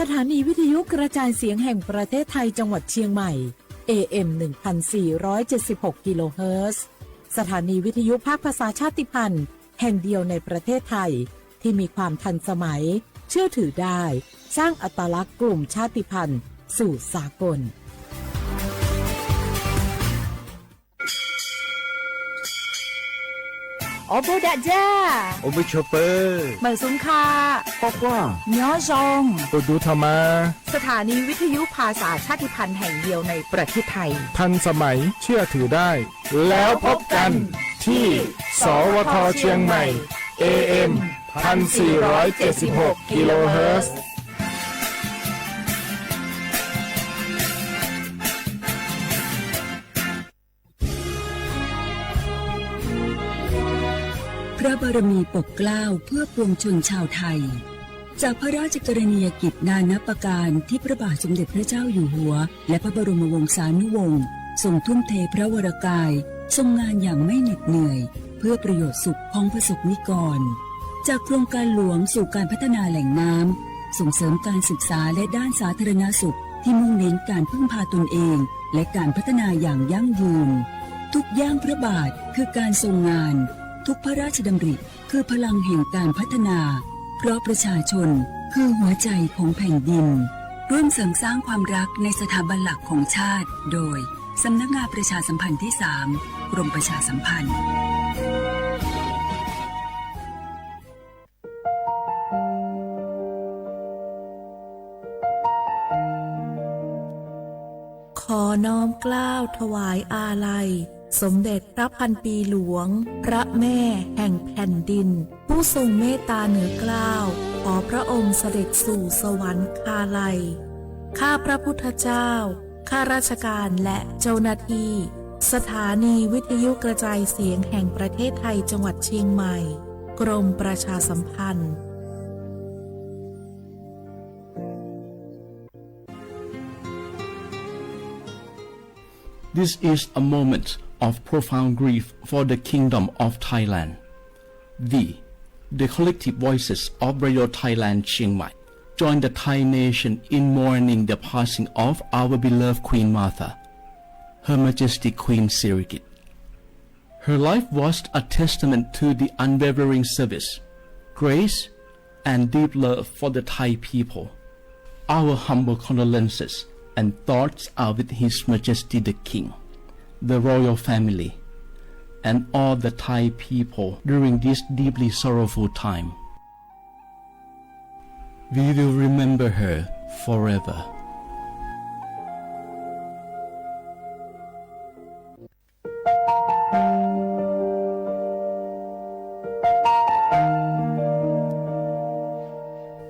สถานีวิทยุกระจายเสียงแห่งประเทศไทยจังหวัดเชียงใหม่ เอ เอ็ม หนึ่งพันสี่ร้อยเจ็ดสิบหก กิโลเฮิรตซ์ สถานีวิทยุภาคภาษาชาติพันธุ์แห่งเดียวในประเทศไทย ที่มีความทันสมัย เชื่อถือได้ สร้างอัตลักษณ์กลุ่มชาติพันธุ์สู่สากล Ob peb dag ja, ob peb choj pawg, mawm xub kha, quaj quaj, nyob zoo, tus dub tha mas. สถานีวิทยุภาษาชาติพันธุ์แห่งเดียวในประเทศไทย ทันสมัย เชื่อถือได้ แล้วพบกันที่ สวท เชียงใหม่ เอ เอ็ม พันสี่ร้อยเจ็ดสิบหก กิโลเฮิรตซ์ พระบารมีปกเกล้าเพื่อปวงชนชาวไทย จากพระราชกรณียกิจนานับประการที่พระบาทสมเด็จพระเจ้าอยู่หัว และพระบรมวงศานุวงศ์ทรงทุ่มเทพระวรกายทรงงานอย่างไม่เหน็ดเหนื่อย เพื่อประโยชน์สุขของประสบนิกร จากโครงการหลวงสู่การพัฒนาแหล่งน้ำ ส่งเสริมการศึกษาและด้านสาธารณสุขที่มุ่งเน้นการพึ่งพาตนเอง และการพัฒนาอย่างยั่งยืน ทุกย่างพระบาทคือการทรงงาน ทุกพระราชดำริคือพลังแห่งการพัฒนา เพราะประชาชนคือหัวใจของแผ่นดิน ร่วมเสริมสร้างความรักในสถาบันหลักของชาติ โดย สำนักงานประชาสัมพันธ์ที่สาม กรมประชาสัมพันธ์ ขอน้อมเกล้าถวายอาลัย สมเด็จพระพันปีหลวง พระแม่แห่งแผ่นดิน ผู้ทรงเมตตาเหนือเกล้า ขอพระองค์เสด็จสู่สวรรคาลัย ข้าพระพุทธเจ้า ข้าราชการและเจ้าหน้าที่ สถานีวิทยุกระจายเสียงแห่งประเทศไทยจังหวัดเชียงใหม่ กรมประชาสัมพันธ์ This is a moment of profound grief for the Kingdom of Thailand. We, the collective voices of Radio Thailand Chiang Mai, join the Thai nation in mourning the passing of our beloved Queen Mother, Her Majesty Queen Sirikit. Her life was a testament to the unwavering service, grace, and deep love for the Thai people. Our humble condolences and thoughts are with His Majesty the King, the royal family, and all the Thai people during this deeply sorrowful time. We will remember her forever.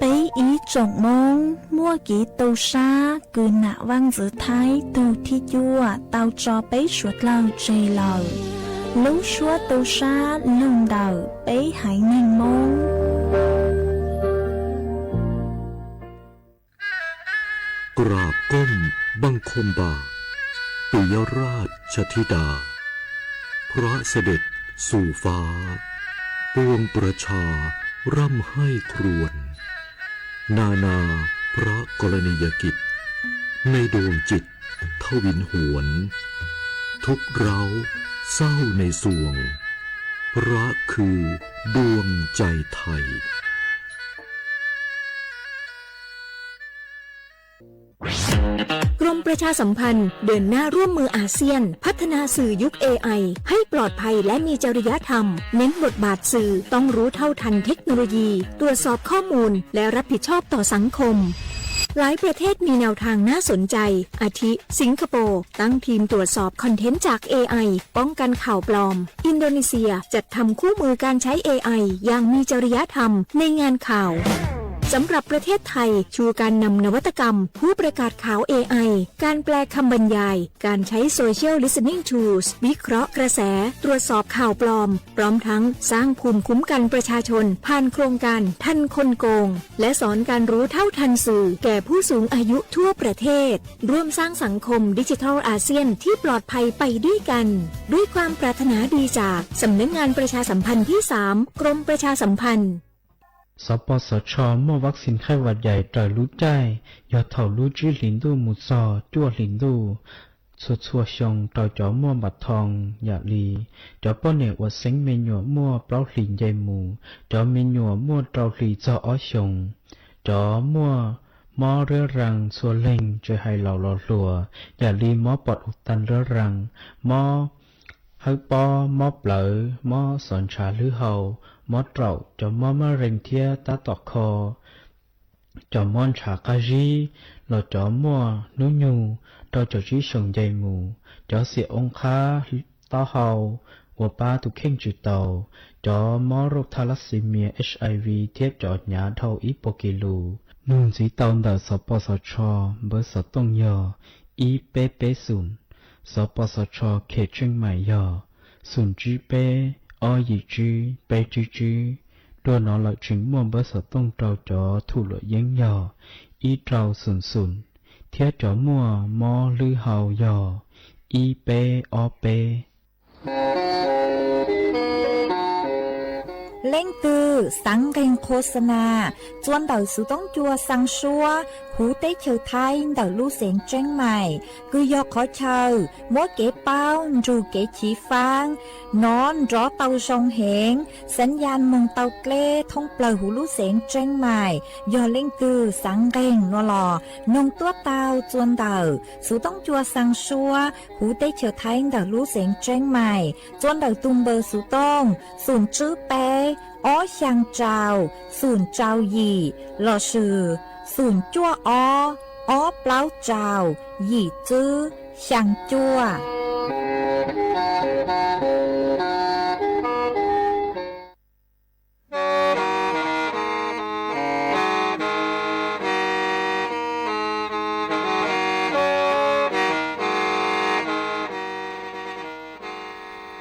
Peb ib tsoom Hmoob muaj kev tu sab kws nam vaj ntxwv Thaib tug thib cuaj tau tso peb suav dlawg tseg lawm. Lub suab tu sab lug ntawm peb haiv neeg Hmoob. กราบก้มบังคมบาท ปิยราชธิดา พระเสด็จสู่ฟ้า ปวงประชาร่ำไห้ครวญ นานาพระกรณียกิจ ในดวงจิตทวินหวน ทุกข์ร้าวเศร้าในสวง พระคือดวงใจไทย กรมประชาสัมพันธ์เดินหน้าร่วมมืออาเซียน พัฒนาสื่อยุค เอไอ ให้ปลอดภัยและมีจริยธรรม เน้นบทบาทสื่อต้องรู้เท่าทันเทคโนโลยี ตรวจสอบข้อมูล และรับผิดชอบต่อสังคม หลายประเทศมีแนวทางน่าสนใจ อาทิ สิงคโปร์ตั้งทีมตรวจสอบคอนเทนต์จาก เอไอ ป้องกันข่าวปลอม อินโดนีเซียจัดทำคู่มือการใช้ เอไอ อย่างมีจริยธรรมในงานข่าว สำหรับประเทศไทย ชูการนำนวัตกรรม ผู้ประกาศข่าว เอไอ การแปลคำบรรยาย การใช้ Social Listening Tools วิเคราะห์กระแส ตรวจสอบข่าวปลอม พร้อมทั้งสร้างภูมิคุ้มกันประชาชน ผ่านโครงการทันคนโกง และสอนการรู้เท่าทันสื่อแก่ผู้สูงอายุทั่วประเทศ ร่วมสร้างสังคมดิจิทัลอาเซียนที่ปลอดภัยไปด้วยกัน ด้วยความปรารถนาดีจากสำนักงานประชาสัมพันธ์ที่สาม กรมประชาสัมพันธ์ Xov pos xov tsho muaj vaccine qhaib vas yais raws lub caij yog thaum lub tsib hlis ntuj mus txog cuaj hlis ntuj txhua txhua xyoo rau cov muaj npam thoo yam li cov poj niam uas xeeb me nyuam muaj plaub hlis nce mus, cov me nyuam muaj rau hlis txog ob xyoos, cov muaj mob riab rees txhua leeg tsis hais laus los hluas yam li mob pom ub tas riab rees, mob hawb pob, mob plawv, mob xov ntshav hlwb hau, mob raum, cov mob mab rees thiab tab tom kho, cov mob ntshav qab zib, los cov muaj hnub nyoog rau caum tsib xyoos nce mus, cov xiam oob qhab taub hau uas pab tus kheej tsis tau, cov mob rauj tha las xi mias HIV thiab cov hnyav dhau ib puas kis lus. Nug ntxiv tau ntawm xov pos xov tsho npawb xov tooj yog ib peb peb xoom, xov pos xov tsho khem tseej maim yog xoom tsib peb ob yim tsib peb tsib tsib. Dua no lawm tseem muaj npawb xov tooj rau cov thum luam yeeb yog ib rau xoom xoom, thiab cov muaj mob hlwb hau yog ib peb ob peb. Leej twg xaav nqeeg qhuas xa nas txua ntawm xuv toob cua xaa suab huv teb chaws Thaib ntawm lub xeev Tseeb Maim, kws yog qhov chaw muab kev paub nrug kev chiv faab nov nrov tau zoo heev, xav yas moog tau dleb thoob plawg huv lub xeev Tseeb Maim. Yog leej twg xaav nqeeg no los noog tuab tau txua ntawm xuv toob cua xaa suab huv teb chaws Thaib ntawm lub xeev Tseeb Maim txua ntawm tug npawb xuv tooj xoom tsib peb ob xyaa rau xoom rau yim lossis xoom cuaj ob ob plaub rau yim tsib xyaa cuaj.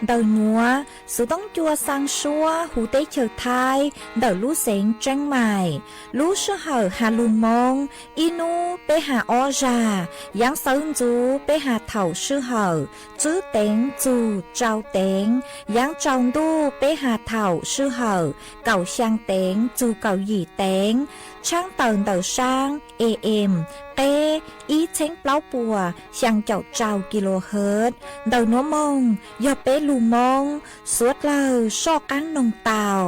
Ntawm nuav, xuv toob cua xaa suab huv teb chaws Thaib ntawm lub xeev Tseeb Maim, lub sij hawm has lug Moob, ib nub peb has ob zag, yaav xawv ntxuv peb has thaum sij hawm tsib teev txug rau teev, yaav tsaus ntuj peb has thaum sij hawm kaum xyaa teev txug kaum yim teev, tshaab tawm ntawm saab AM qeb ib txheeb plaub puas xyaa caum rau kilohertz. Ntawm nuav moog yog peb lug Moob, suav dlawg soj qaab noog tau.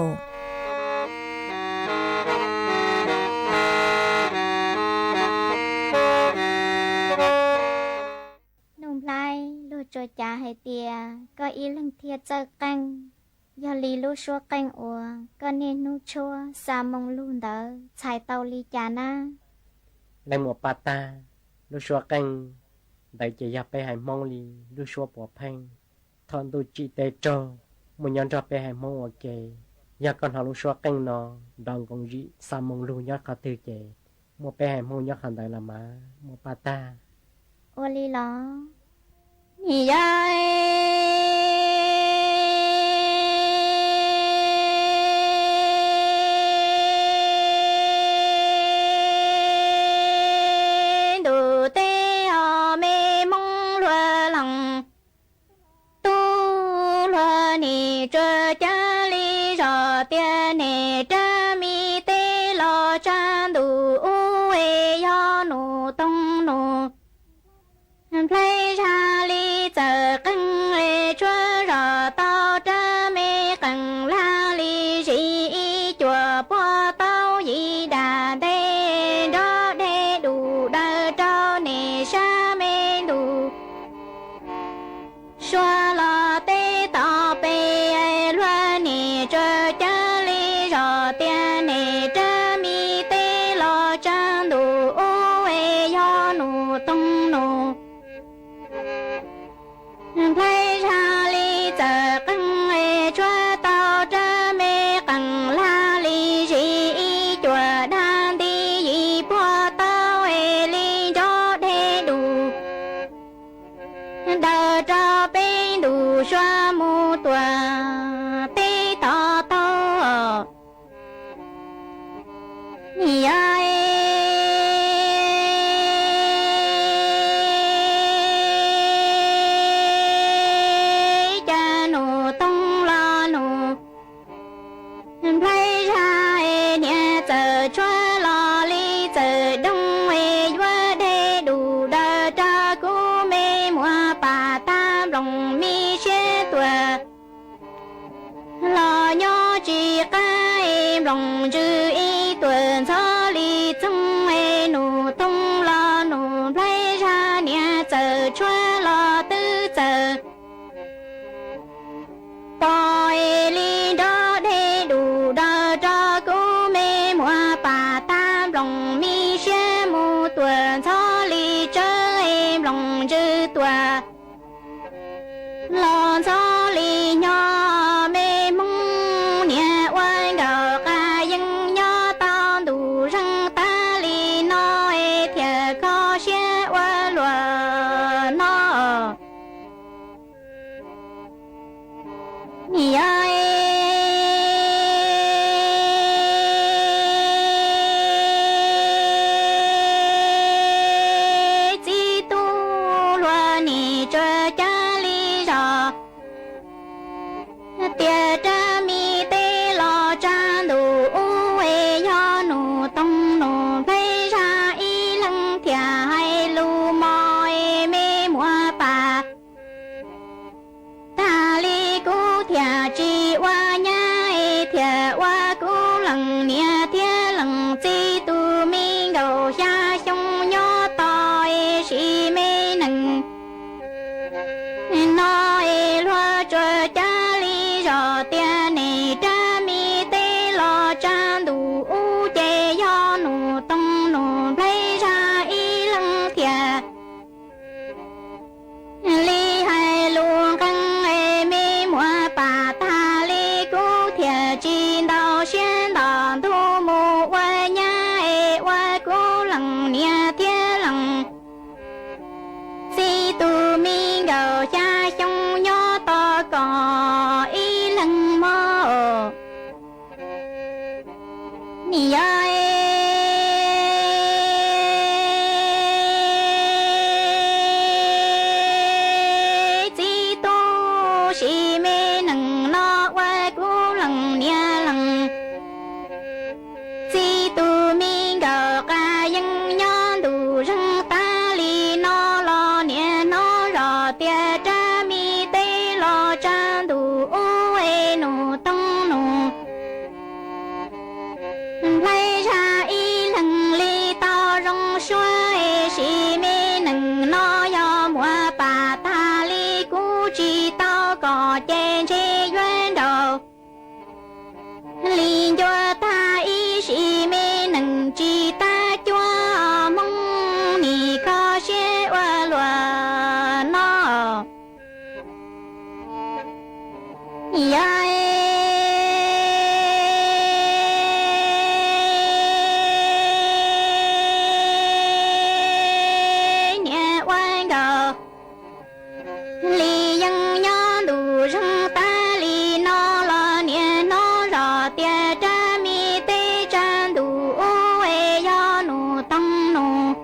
Nuj Nplhaib, luag tsuas cav hais tias koj ib leeg thiaj txawj qeej, yog li lub suab qeej uas koj niaj hnub tshuab xa moo lug ntawd txhais tau li cas nab? Leej muam Paj Tag, lub suab qeej ntawd ces yog peb haiv Hmoob li lub suab puav pheej. Thaum ntuj tsim teb raug muaj nyob nrog peb haiv Hmoob ua ke, yog koj hnov lub suab qeej no nrov nkoos zim xa moo lug nyob qhov twg ces muaj peb haiv Hmoob nyob qhov ntawd los mas muam Paj Tag. Ua li los? Nim yog ntuj teb os, me Hmoob luag leej tub hluas nim tsuas cav li zog tias nim rab mi teb los tsa ntuj ub es yog nus toog nus nplhaib zag li txawm qeej es tshuab zog tau rab me qeej lag li zim ib cuam puag tau yim dam ntej nrov deg dum daws rau nim sab me ntuj sua los teb tom pem luag nim tsuas cav li zog tias nim rab mi teb los tsa ntuj ub es yog nus toog nus nplhaib zag li txawm qeej es tshuab tau rab me qeej lag li zim ib cuam dam ntej yim puag tau es li nrov deg dum daws rau peb ntuj sua mus tuam teb tom tau ntsws ib tuam ntxhov li txoog es nus toog los nus nplaig zaj niam txawm tshuab los twb txawm pom es li nrov dej dum daws rau kuv me muam pam tag nploos me siab mus tuam ntxhov li tsawb es nploos ntsws tuam los ntxhov li nyob me hmoob niam ua nkaus qas yeeb nyob tau ntu zeeg tag li no es thiaj kho siab ua luaj no. Yog txiv tub hluas nim tsuas cab li zos tias rab me teb los tsa ntus ub es yog nus toog nus nplaig zaj ib leeg thiaj hais lus mos es me muam pam tag li kuv thiaj tsis ua nyab es thiaj ua kuv leej niam thiab leej txiv tus me nkaus xya xyoo nyob tos es sim me nees no es luag tsuas cab li zos tias nim rab me teb los tsa ntus ub ces yog nus toog nus nplaig zaj ib leeg thiaj li hais lus nqeeb es me muam pam tag li kuv thiaj tsis ntaus siab ntaus ntuj mus ua nyab es ua kuv leej niam thiab leej txiv tus me nkaus xya xyoo nyob tos kom ib leeg mog. Yog txiv tub sim me nees no ua kuv leej niam leej txiv tus me nkaus qas yeeb nyob ntu zeeg tag li no los niam hnov zos tias rab me teb los tsa ntus ub es nus toog nus nplaig zaj ib leeg li tau zoo suab es sim me nees no yog muam pam tag li kuv tsis tau kom ces ntshe yuav nraus li ncua tag ib sim me nees tsis tab cuab hmoob nim kho siab ua luaj no. Yog niam ua nkaus li yeej nyob ntu zeeg tag li no los niam hnov zos tias rab me teb tsa ntus ub es yog nus toog nus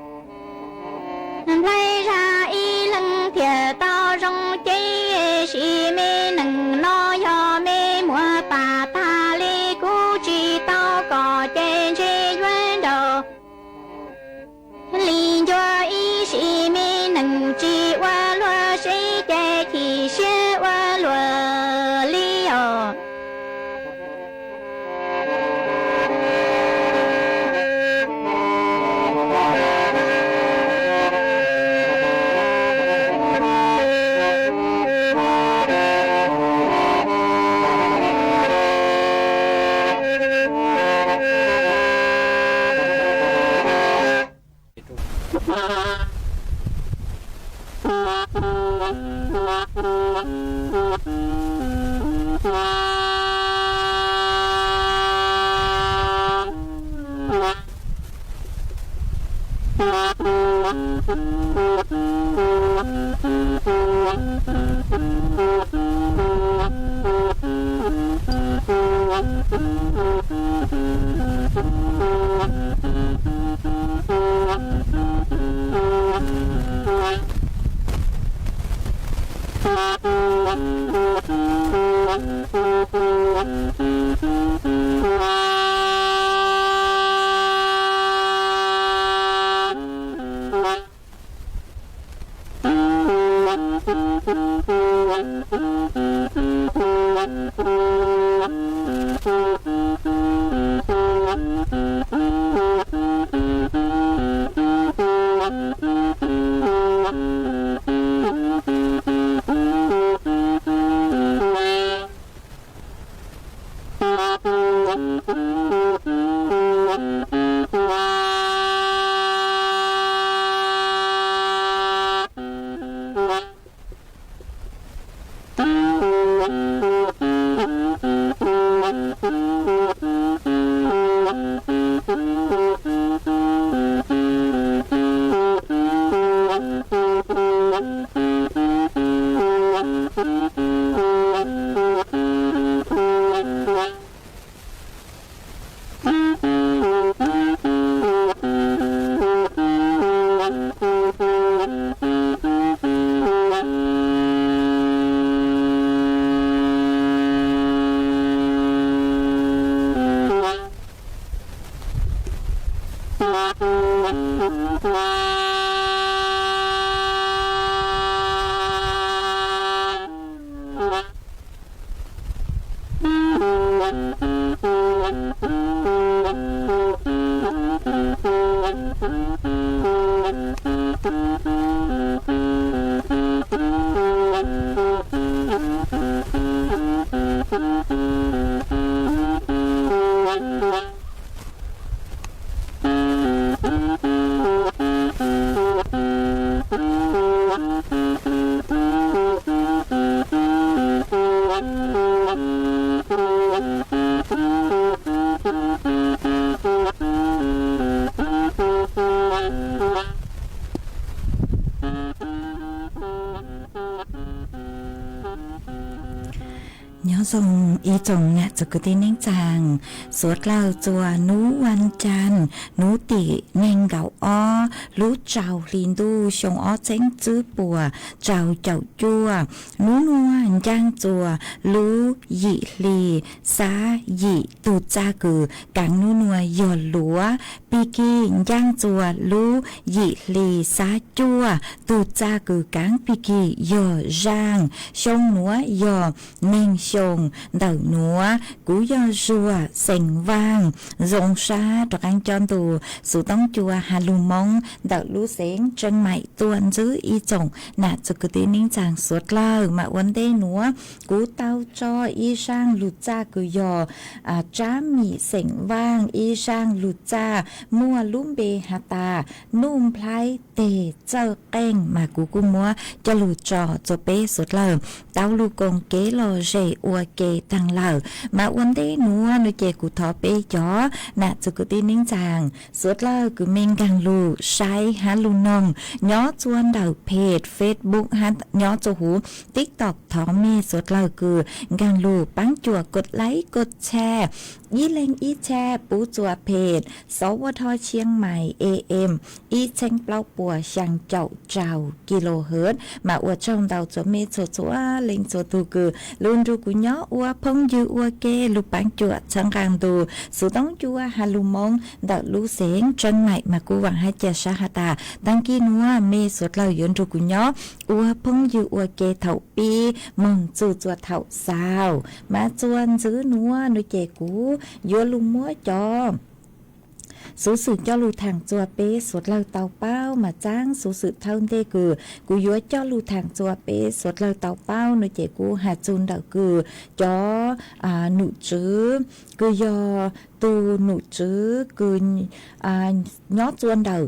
nplaig zaj ib leeg thiaj tau zoo ces sim me nees no yog me muam pam tag li kuv tsis tau kom ces ntshe yuav nraus li ncua ib sim me nees tsis ua luag seb ces chim siab ua luaj li os. Nyob zoo ib tsoom nam txiv kwv tij neej tsaa, suav dlawg txua nub vas cas, nub tim neeg nkaum ob lub rau hli ntuj xyoo ob txheeb tsib puas rau caum cuaj, nub nuav ncaaj txua lub yim hli xab yim, tug txaj kws kaav nub nuav yog luav, pig kig ncaaj txua lub yim hli xab cuaj, tug txaj kws kaav pig kig yog zaaj. Xyoo nuav yog neeg xyoo ntawm nuav, kuv yog Zuag xeem Vaaj, zoo sab rov qaab coj ntu xuv toob cua has lug Moob ntawm lub xeev Tseem Maim tuaj ntsib ib tsoom nam txiv kwv tij neej tsaa suav dlawg. Mas ua ntej nuav kuv tau tso ib zaaj lug txaj kws yog Tsab Mim xeem Vaaj ib zaaj lug txaj muaj lub npe has tas Nuj Nplhaib teg txawj qeej, mas kuv kuj muab coj lug tso rua peb suav dlawg tau lug koom kev lom zem ua ke taag lawm. Mas ua ntej nuav nuav ces kuv thov peb cov nam txiv kwv tij neej tsaa suav dlawg kws mej nkaag lug saib hab lug noog nyob txua ntawm page Facebook hab nyob txua huv TikTok, thov mej suav dlawg kws nkaag lug paab cuam kod like kod share, ib leeg ib share pub txua page Sov Ua Thoj Tshiab Mais A M ib txheeb plaub puas xyaa caum rau kilohertz. Mas ua tsaug ntau txua mej txhua txhua leej txhua tug kws lug nrug kuv nyob ua phooj ywg ua ke, lug paab cuam txhawb nqaa ntu xuv toob cua has lug Moob ntawm lub xeev Tseem Maim. Mas kuv vaam hab ca sab has tas taag kis nuav mej suav dlawg yuav nrug kuv nyob ua phooj ywg ua ke thaum pib moog txug txua thaum xaus. Mas txua ntxiv nuav nuav ces kuv yuav lug muab cov xuv xwm coj lug thaam txua peb suav dlawg tau paub. Mas txaab xuv xwm thawj ntej kws kuv yuav coj lug thaam txua peb suav dlawg tau paub nuav ces kuv has txug ntawm kws cov num tswv kws yog tug num tswv kws nyob txua ntawm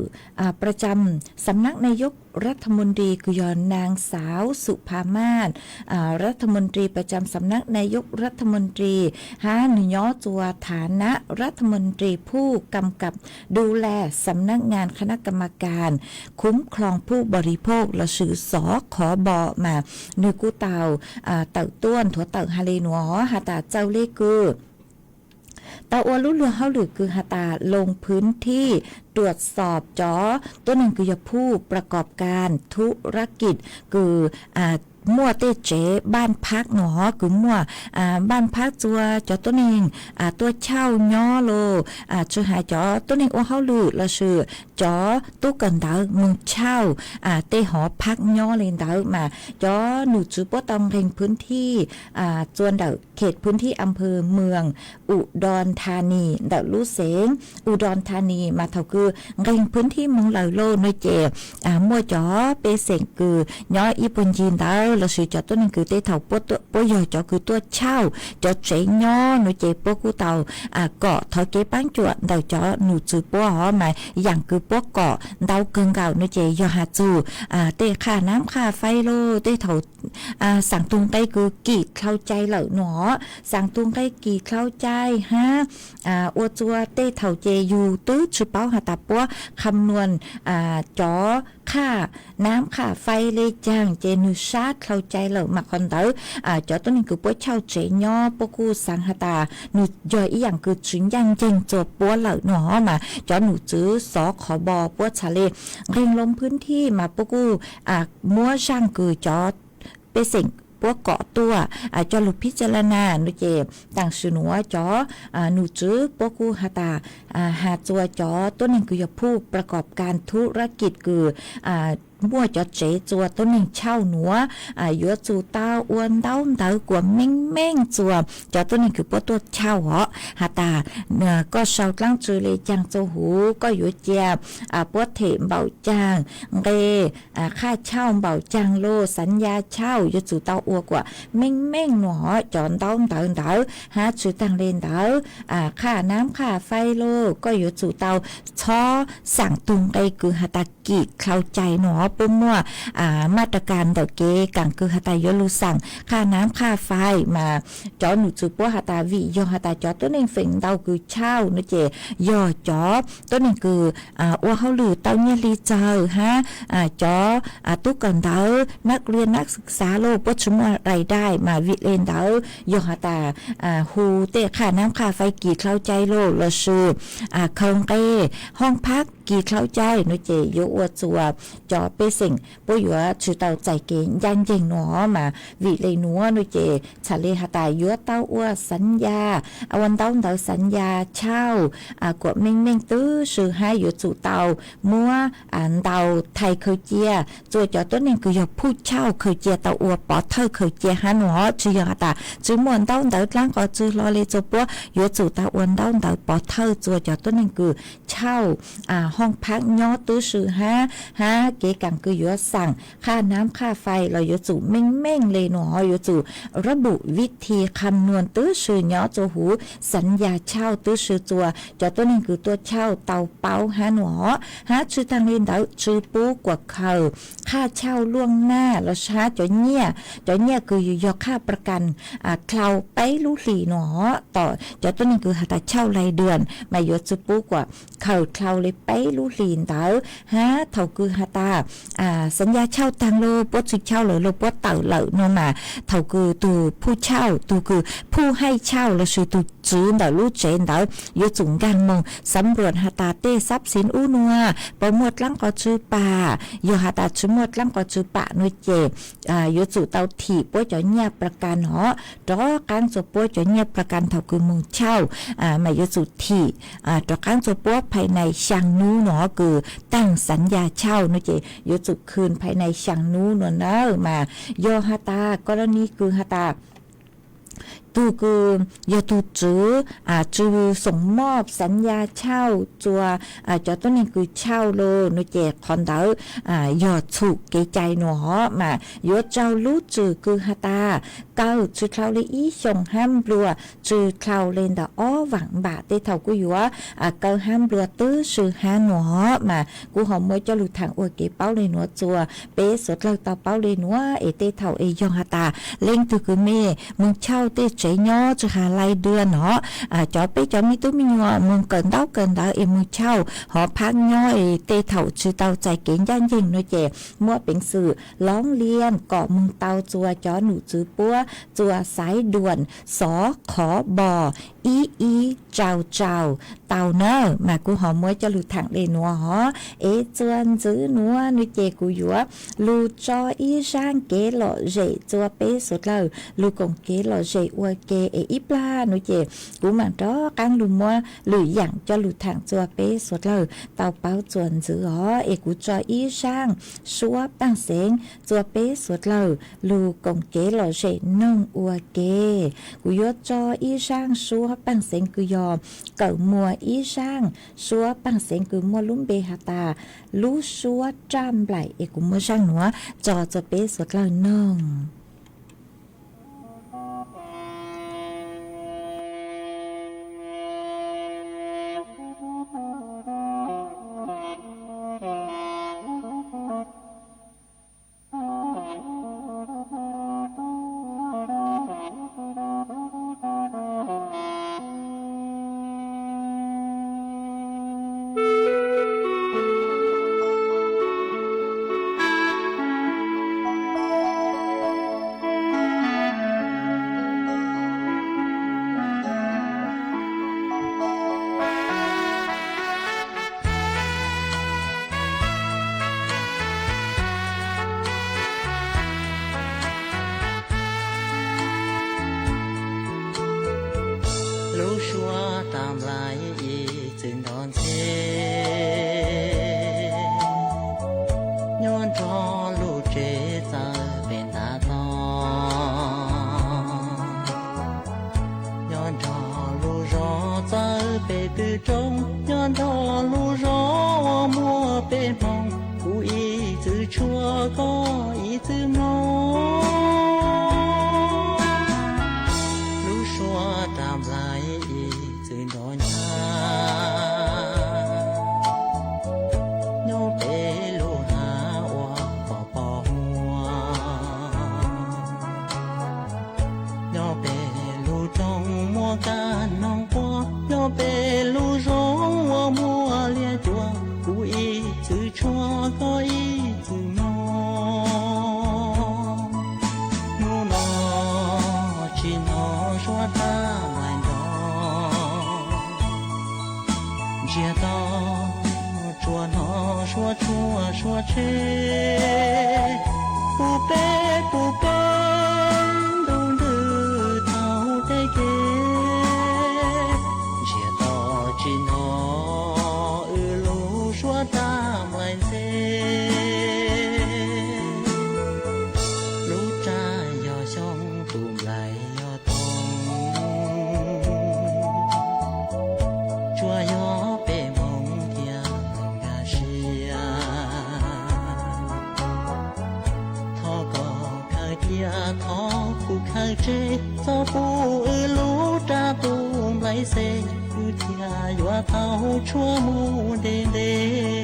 ประจำสำนักนายกรัฐมนตรี kws yog Naang Xaav Xum Pha Maaj, รัฐมนตรีประจำสำนักนายกรัฐมนตรี hab nwg nyob txua ฐานะรัฐมนตรีผู้กำกับดูแลสำนักงานคณะกรรมการคุ้มครองผู้บริโภค lossis xov khov bos mas nwg kuj tau tawm tuaj nthuav tawm has le nuav has tas txawm le kws tau ua lub luag hauj lwm kws has tas ลงพื้นที่ตรวจสอบ cov tuab neeg kws yog ผู้ประกอบการธุรกิจ kws muaj tej tsev บ้านพัก nuav kws muaj บ้านพัก txua cov tuab neeg tuaj chauj nyob los tsi has cov tuab neeg ua hauj lwm lossis cov tub kawm ntawv moog chauj tej หอพัก nyob le ntawd mas cov num tswv puab tau nqeeg พื้นที่ txua ntawm เขตพื้นที่อำเภอเมืองอุดรธานี ntawm lub xeev Udon Thani mas thaum kws nqeeg พื้นที่ moog lawm lauj nuav ces muaj cov pej xeem kws nyob ib puag ncig ntawd lossis cov tuab neeg kws tej thaum puab yog cov kws tuaj chauj cov tsev nyob nuav ces puab kuj tau kom thov kev paab cuam ntawm cov num tswv puab hov mas yaam kws puab kom ntau kawg nkaus nuav ces yog has txug tej qhaj nam qhaj fais lauj, tej thaum xaam tug nqe kws kim dlhau cai lawm nuav, xaam tug nqe kim dlhau cai hab ua txua tej thaum ces yug twb tsi paub has tas puab คำนวณ cov qhaj nam qhaj fais le caag ces nwg sab dlhau cai lawm mas qhov ntawd cov tuab neeg kws puab chauj tsev nyob puab kuj xaav has tas nwg yog ib yaam kws tsi ncaaj nceeg txua puab lawm nuav mas cov num tswv xov khov bos puab txhad le nqeeg ลงพื้นที่ mas puab kuj muab zaaj kws cov pej xeem puab kom tuaj coj lug phib ca la na no ces taam sim nuav cov num tswv puab kuj has tas has txug cov tuab neeg kws yog phujประกอบการธุรกิจ kws muaj cov tsev txua tuab neeg chauj nuav yuav tsum tau ua ntaub ntawv kuas meej meej txua cov tuab neeg kws puab tuaj chauj os, has tas koj sau dlaab tsi le caag txua huv, koj yuav cia puab them npaum caag, nqe qhaj chauj npaum caag los, xav ya chauj yuav tsum tau ua kuas meej meej nuav cov ntaub ntawv ntawd hab tsi taag le ntawd qhaj nab qhaj fai los koj yuav tsum tau txhob xaam tug nqe kws has tas kim dlhau cai nuav puab muaj maj ra kas ntawm kev kaam kws has tas yuav lug xaam qhaj nab qhaj fai mas cov num tswv puab has tas vim yog has tas cov tuab neeg feem ntau kws chauj no ces yog cov tuab neeg kws ua hauj lwm tau nyiaj hli txawg hab cov tub kawm ntawv nab lia nab xwm xav los puab tsi muaj rai dai mas vim le ntawd yog has tas hu tej qhaj nab qhaj fai kim dlhau cai los lossis khaws nqe hoob phab kim dlhau cai no ces yuav ua txua cov pej xeem puab yuav tsi tau txais kev ncaj nceeg nuav mas vim le nuav no ces txhad le has tas yuav tau ua xav ya ua ntaub ntawv xav ya chauj kuas meej meej tub si hab yuav tsum tau muab ntau thais khaws cia txua cov tuab neeg kws yog phuj chauj khaws cia tau ua pov thawj khaws cia hab nuav tsi yog has tas tsi muaj ntaub ntawv dlaab qos tsi hlo le txua puab yuav tsum tau ua ntaub ntawv pov thawj txua cov tuab neeg kws chauj hoob phab nyob tub si hab hab kev kaam kws yuav xaam qhaj nab qhaj fai los yuav tsum meej meej le nuav yuav tsum rab npum vib thi qham nuas tub si nyob txua huv xav ya chauj tub si txua cov tuab neeg kws tuaj chauj tau paub hab nuav hab tsi taag le ntawd tsi pub kuas khaws qhaj chauj luaj naj los hab cov nyiaj cov nyiaj kws yog qhaj ประกัน dlhau peb lub hlis nuav tom cov tuab neeg kws has tas chauj รายเดือน mas yuav tsi pub kuas khaws dlhau le peb lub hlis ntawd hab thaum kws has tas xav ya chauj taag los puab tsi chauj lawm los puab tawm lawm no mas thaum kws tug phuj chauj tug kws phuj haij chauj lossis tug tswv ntawm lub tsev ntawd yuav tsum nkaag moog xav nruam has tas tej xab xiv ub nuav puas muaj dlaab qos tsi pam, yog has tas tsi muaj dlaab qos tsi pam no ces yuav tsum tau thim puab cov nyiaj ประกัน no rov qaab txua puab cov nyiaj ประกัน thaum kws moog chauj mas yuav tsum thim rov qaab txua puab ภายใน xyaa nub no kws taag xav ya chauj no ces yuav tsum khwm ภายใน xyaa nub no na mas yog has tas กรณี kws has tas tug kws yog tug tswv tsi xoom mob xav ya chauj txua cov tuab neeg kws chauj los no ces qhov ntawd yog txhum kev cai nuav mas yuav raug lub tswm kws has tas kaw tsi dlhau le ib xyoos hab nplua tsi dlhau le ntawm ob vaam npam tej thaum kuj yuav kaw hab nplua tub si hab nuav mas kuv ho muab coj lug thaam ua kev paub le nuav txua peb suav dlawg tau paub le nuav es tej thaum es yog has tas leej twg kws mej moog chauj tej tsev nyob tsi has รายเดือน no cov peb cov me tub me nyuam moog kawm ntaub kawm ntawv es moog chauj hov phab nyob es tej thaum tsi tau txais kev ncaj nceeg no ces muab peev xwm ร้องเรียน kom moog tau txua cov num tswv puab txua สายด่วน สคบ ib ib rau rau tau na mas kuv ho muab coj lug thaam le nuav hov es txua ntxiv nuav no ces kuv yuav lug tso ib zaaj kev lom zem txua peb suav dlawg lug koom kev lom zem ua ke es ib plag no ces kuv maam rov qaab lug muab lwm yaam coj lug thaam txua peb suav dlawg tau paub txua ntxiv os es kuv tso ib zaaj suab paaj xeev txua peb suav dlawg lug koom kev lom zem noog ua ke. Kuv yuav tso ib zaaj suab paaj xeev kws yog kawm muag ib zaaj suab paaj xeev kws muaj lub npe has tas lub suab raj nplaim es kuv muab zaaj nuav tso txua peb suav dlawg noog. twb mloog, lub suab raj nplaim ib txwm nrov ntag, nyob pem lub hav uas pos pos huab, nyob pem lub roob muaj kab noog quaj, nyob pem lub zoov uas muaj liab cuam, kuv ib txwm tshuab koj ib txwm mloog. Hnub no tsis hnov suab raj nplaim nrov, ntsiag to tsuas hnov suab tshuaj suab tsheb, puv peb puv pawg ntuj ntws thaum tej kev, ntsiag to tsis hnov wb lub suab raj nplaim ntxhe. Lub raj yog xyoob, tus nplaim yog toog, tsuas yog peb hmoov thiaj nkag siab. Thov koj khaws cia, thov kuv khaws tseg, txhob pub wb lub raj tus nplaim xeb, wb thiaj yuav tau tshuab mus ntev ntev.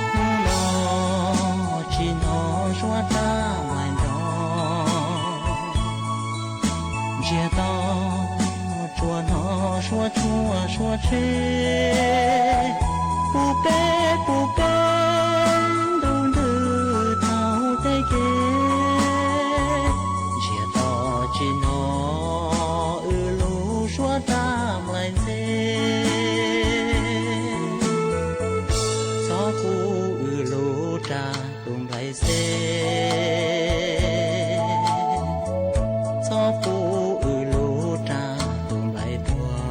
Hnub no tsis hnov suab raj nplaim nrov, ntsiag to tsuas hnov suab tshuaj suab tsheb, puv peb puv pawg ntuj ntws thaum tej kev, ntsiag to tsis hnov wb lub suab raj nplaim ntxhe. Txhob pub wb lub raj tus nplaim xeb, txhob pub wb lub raj tus nplaim tuag,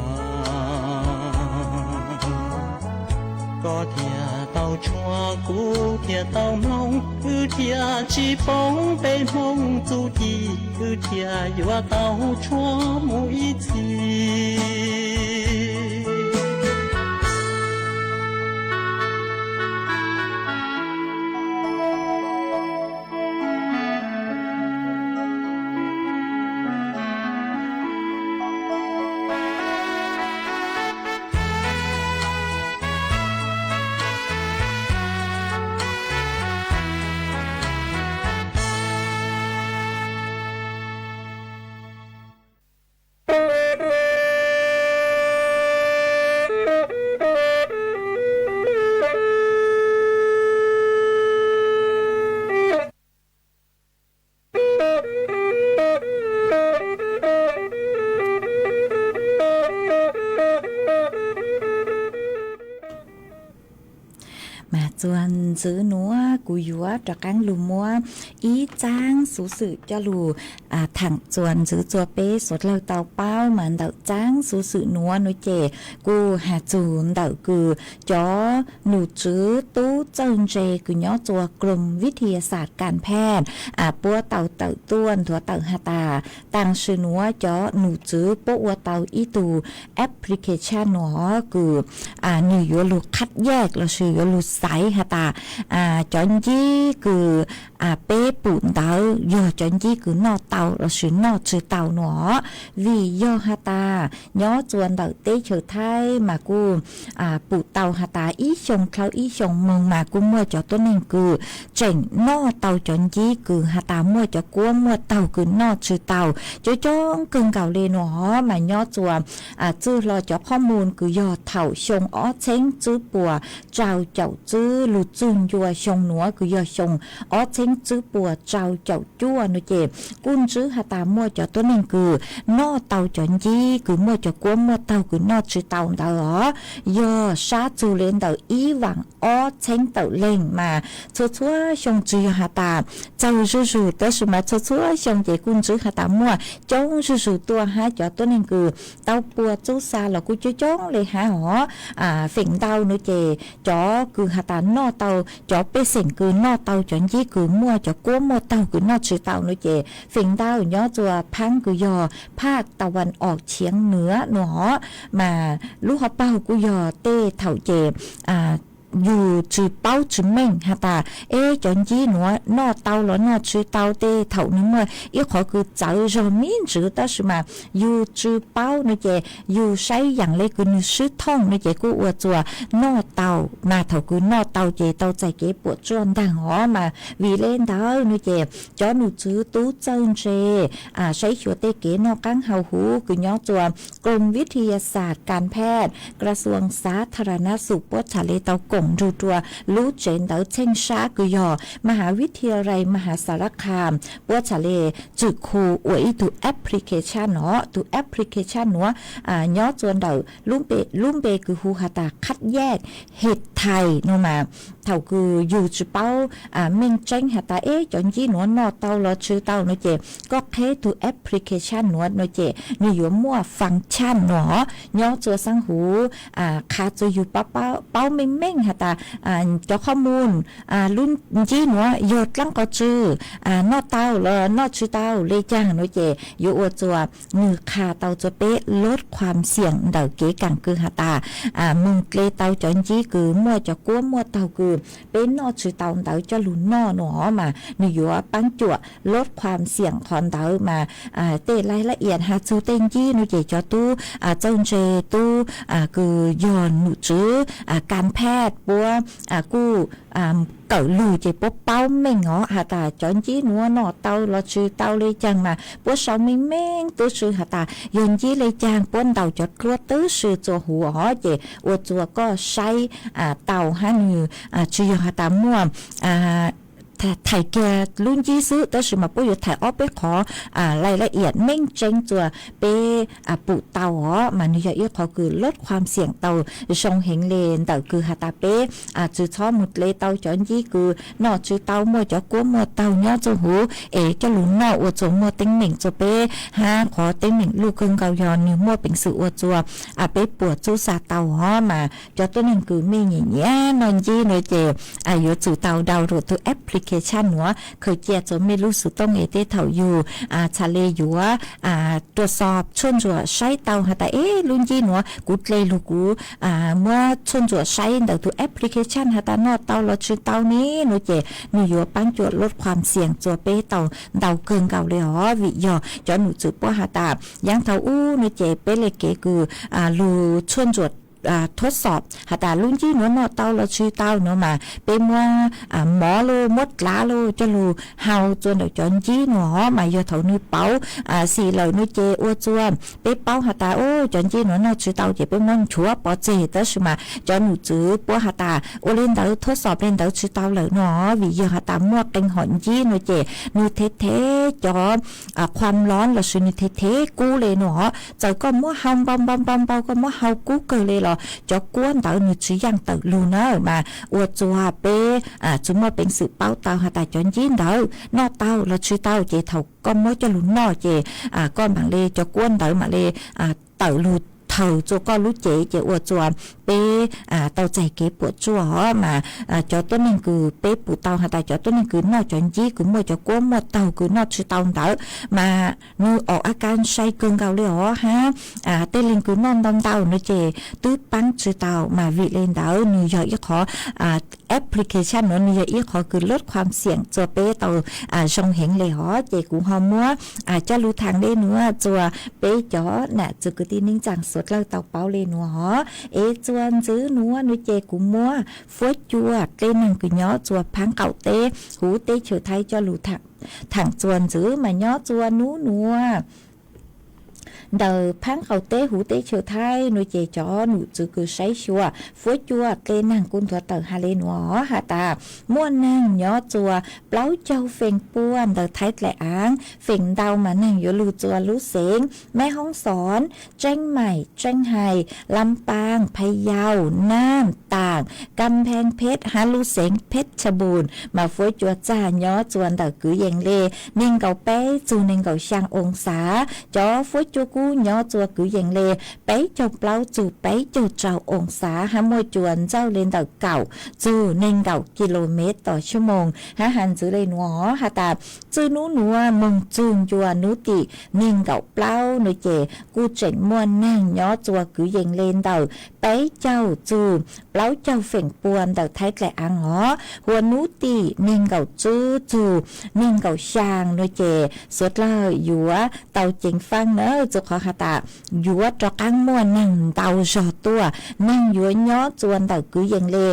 koj thiaj tau tshuab, kuv thiaj tau mloog, wb thiaj tsis poob peb hmoov txuj ci, wb thiaj yuav tau tshuab mus ib txhis. Mas txuas ntxiv nuav kuv yuav rov qaab lug muab ib txaab xuv xwm coj lug thaam txuas ntxiv txug peb suav dlawg tau paub. Mas ntawm txaab xuv xwm nuav nuav ces kuj has txug ntawm kws cov num tswv tub txawj ntse kws nyob txuas กรมวิทยาศาสตร์การแพทย์ puab tau tawm tuaj nthuav tawm has tas, taam sim nuav cov num tswv puab ua tau ib tug application nuav kws nwg yuav lug qhab yaj lossis yuav lug xaiv has tas cov ncib kws peb pum ntawd yog cov ncib kws noj tau lossis noj tsi tau nuav. Vim yog has tas nyob txuas ntawm teb chaws Thaib mas kuj pum tau has tas ib xyoo dlhau ib xyoo moog mas kuj muaj cov tuab neeg kws tseem noj tau cov ncib kws has tas muaj cov kuab muaj taug kws noj tsi tau. Coob coob kawg nkaus le nuav mas nyob txuas txwj hlo cov qhob mus kws yog thaum xyoo ob txheeb tsib puas rau caum tsib lug txug ncua xyoo nuav kws yog xyoo ob txheeb xyoo tsib puas rau caum cuaj no ces kuj ntsib has tas muaj cov tuab neeg kws noj tau cov ncib kws muaj cov kuab muaj taug kws noj tsi tau ntawd os, yog sab txug le ntawm ib vaam ob txheeb tawm leeg mas txhua txhua xyoo tsi yog has tas txaug zuj zug tab sis mas txhua txhua xyoo ces kuj ntsib has tas muaj coob zuj zug tuaj hab cov tuab neeg kws tau puas txub xa los kuj coob coob le hab os. Feem ntau no ces cov kws has tas noj tau, cov pej xeem kws noj tau cov ncib kws muaj cov kuab muaj taug kws noj tsi tau no ces feem ntau nyob txua phaab kws yog phaj tau vas os chiav nuav no os, mas lub hauv paug kuj yog tej thaum ces yug tsi paub tsi meej has tas eb cov ncib nuav noj tau los noj tsi tau, tej thaum nwg muaj ib qhov kws txawv zog me ntsis tab sis mas yug tsi paub no ces yug saib yaam le kws nwg swb thooj no ces kuj ua txuas noj tau, mas thaum kws noj tau ces tau txais kev puam tsuaj ntaag os. Mas vim le ntawd no ces cov num tswv tub txawj ntse saib xyuas tej kev noj qaab hau huv kws nyob txua กรมวิทยาศาสตร์การแพทย์ กระทรวงสาธารณสุข puab txhad le tau koom nrug rua lub tsev ntawv txheej sab kws yog มหาวิทยาลัยมหาสารคาม puab txhad le txwm khu ua ib tug application os. Tug application nuav nyob txua ntawm lub npe kws hu has tas คัดแยกเห็ดไทย no mas thaum kws yug tsi paub meej tseeb has tas eb cov ncib nuav noj tau los tsi tau no ces koj qheb tug application nuav no ces nwg yuav muaj function no nyob txua sab huv qha txua yug paub meej meej has tas cov qhov mus lub ncib nuav yog dlaab qhov tsi, noj tau los noj tsi tau le caag no ces yuav ua txua nwg qha tau txua peb ลดความเสี่ยง ntawm kev kaam kws has tas moog dle tau cov ncib kws muaj cov kuab muaj taug kws peb noj tsi tau ntawd coj lug noj no os, mas nwg yuav paab cuam ลดความเสี่ยง qhov ntawd mas tej รายละเอียด has txug tej ncib no ces cov tub txawj ntse tub kws yog num tswv การแพทย์ puab kuj kawm lug ces puab paub meej os has tas cov ncib nuav noj tau los tsi tau le caag mas puab sau meej meej tub si has tas yog ncib le caag puab ntaus cov dluab tub si txua huv os ces ua txua koj saib tau hab nwg tsi yog has tas muaj thaim kiag lub ncib xwb tab sis mas puab yuav thaim ob peb qhov รายละเอียด meej tseeb txua peb pum tau os, mas nwg yog ib qhov kws ลดความเสี่ยง tau zoo heev le ntawm kws has tas peb tsi txhob moog dle tau cov ncib kws noj tsi tau muaj cov kuab muaj taug nyob txua huv es coj lug noj ua txua muaj teeb meem txua peb hab qhov teeb meem luj kawg nkaus yog nwg muaj peev xwm ua txua peb puas txub xa tau os. Mas cov tuab neeg kws mej nyiam nyiam noj ncib no ces yuav txwm tau download tug application nuav khaws cia txua mej lub xov tooj es tej thaum yug txhad le yuav ตรวจสอบ tshuaj ntsuam saib tau has tas eb lub ncib nuav kuv dle lug kuv muab tshuaj ntsuam saib ntawm tug application has tas noj tau los tsi tau ne no ces nwg yuav paab cuam ลดความเสี่ยง txua peb tau ntau kawg nkaus le os. Vim yog cov num tswv puab has tas yaav thaum ub no ces peb le kev kws lug tshuaj ntsuam ทดสอบ has tas lub ncib nuav noj tau los tsi tau no mas peb muab mov lauj muab dlav lauj coj lug hau txua ntawm cov ncib nuav os, mas yog thaum nwg pauv xim lawm no ces ua txua peb paub has tas cov ncib nuav noj tsi tau ces peb muab nchuav pov tseg, tab sis mas cov num tswv puab has tas ua le ntawd ทดสอบ le ntawd tsi tau lawm no, vim yog has tas muaj qee hom ncib no ces nwg thev thev cov ความร้อน lossis nwg thev thev kub le no os, txawm koj muab hau npau npau npau npau, koj muab hau kub kawg le los cov kuab ntawd nwg tsi yaaj tawm lug na, mas ua txua peb tsi muaj peev xwm paub tau has tas cov ncib ntawd noj tau los tsi tau ces thaum koj muab coj lug noj ces koj maam le cov kuab ntawd maam le tawm lug thaws txua koj lub cev ces ua txua peb tau txais kev puam tsuaj os. Mas cov tuab neeg kws peb pum tau has tas cov tuab neeg kws noj cov ncib kws muaj cov kuab muaj taug kws noj tsi tau ntawd mas nwg ออกอาการ sai kawg nkaus le os hab tej leeg kws noj ntau ntau no ces twb paab tsi tau, mas vim le ntawd nwg yog ib qhov application no nwg yog ib qhov kws ลดความเสี่ยง txua peb tau zoo heev le os. Ces kuv ho muab coj lug thaam le nuav txua peb cov nam txiv kwv tij neej tsaa suav dlawg tau paub le nuav os. Es txua ntxwv nuav no ces kuv muab fuab cua dlej neeg kws nyob txua phaab qaum teb huv teb chaws Thaib coj lug thaam txua ntxwv mas nyob txua nub nuav ntawm phab qaum teb huv teb chaws Thaib no ces cov nom tswv kws saib xyuas fuab cua dlej neeg kuj nthuav tawm has le nuav has tas muaj neeg nyob txuas plaub caug feem pua ntawm Thaib dlaim aav, feem ntau mas neeg yuav lug txuas lub xeev Meb Hoob Xoob, Tseeb Maim, Tseeb Hais, Lam Paam, Phaj Yau, Naam, Taam, Kam Pheej Pheb hab lub xeev Pheb Tshaj Npuus mas fuab cua txag nyob txuas ntawm kwv yees le neeg nkaum peb txug neeg nkaum xyaa oo xav. Cov fuab cua kub nyob txuas kwv yees le peb caug plaub txug peb caug rau oo xav hab muaj cua ntxawj le ntawm kaum txug neeg nkaum kis lus mev tom xuab moos hab has ntxiv le nuav has tas txij nub nuav moog txug ncua nub tim neeg nkaum plaub no ces kuj tseem muaj neeg nyob txuas kwv yees le ntawm peb caug txug plaub caug feem pua ntawm Thaib dlaim aav os. Hua nub tim neeg nkaum tswb txug neeg nkaum xyaa no ces suav dlawg yuav tau ceev faaj na, txug qhov has tas yuav rov qaab muaj neeg ntau zog tuaj, neeg yuav nyob txuas ntawm kwv yees le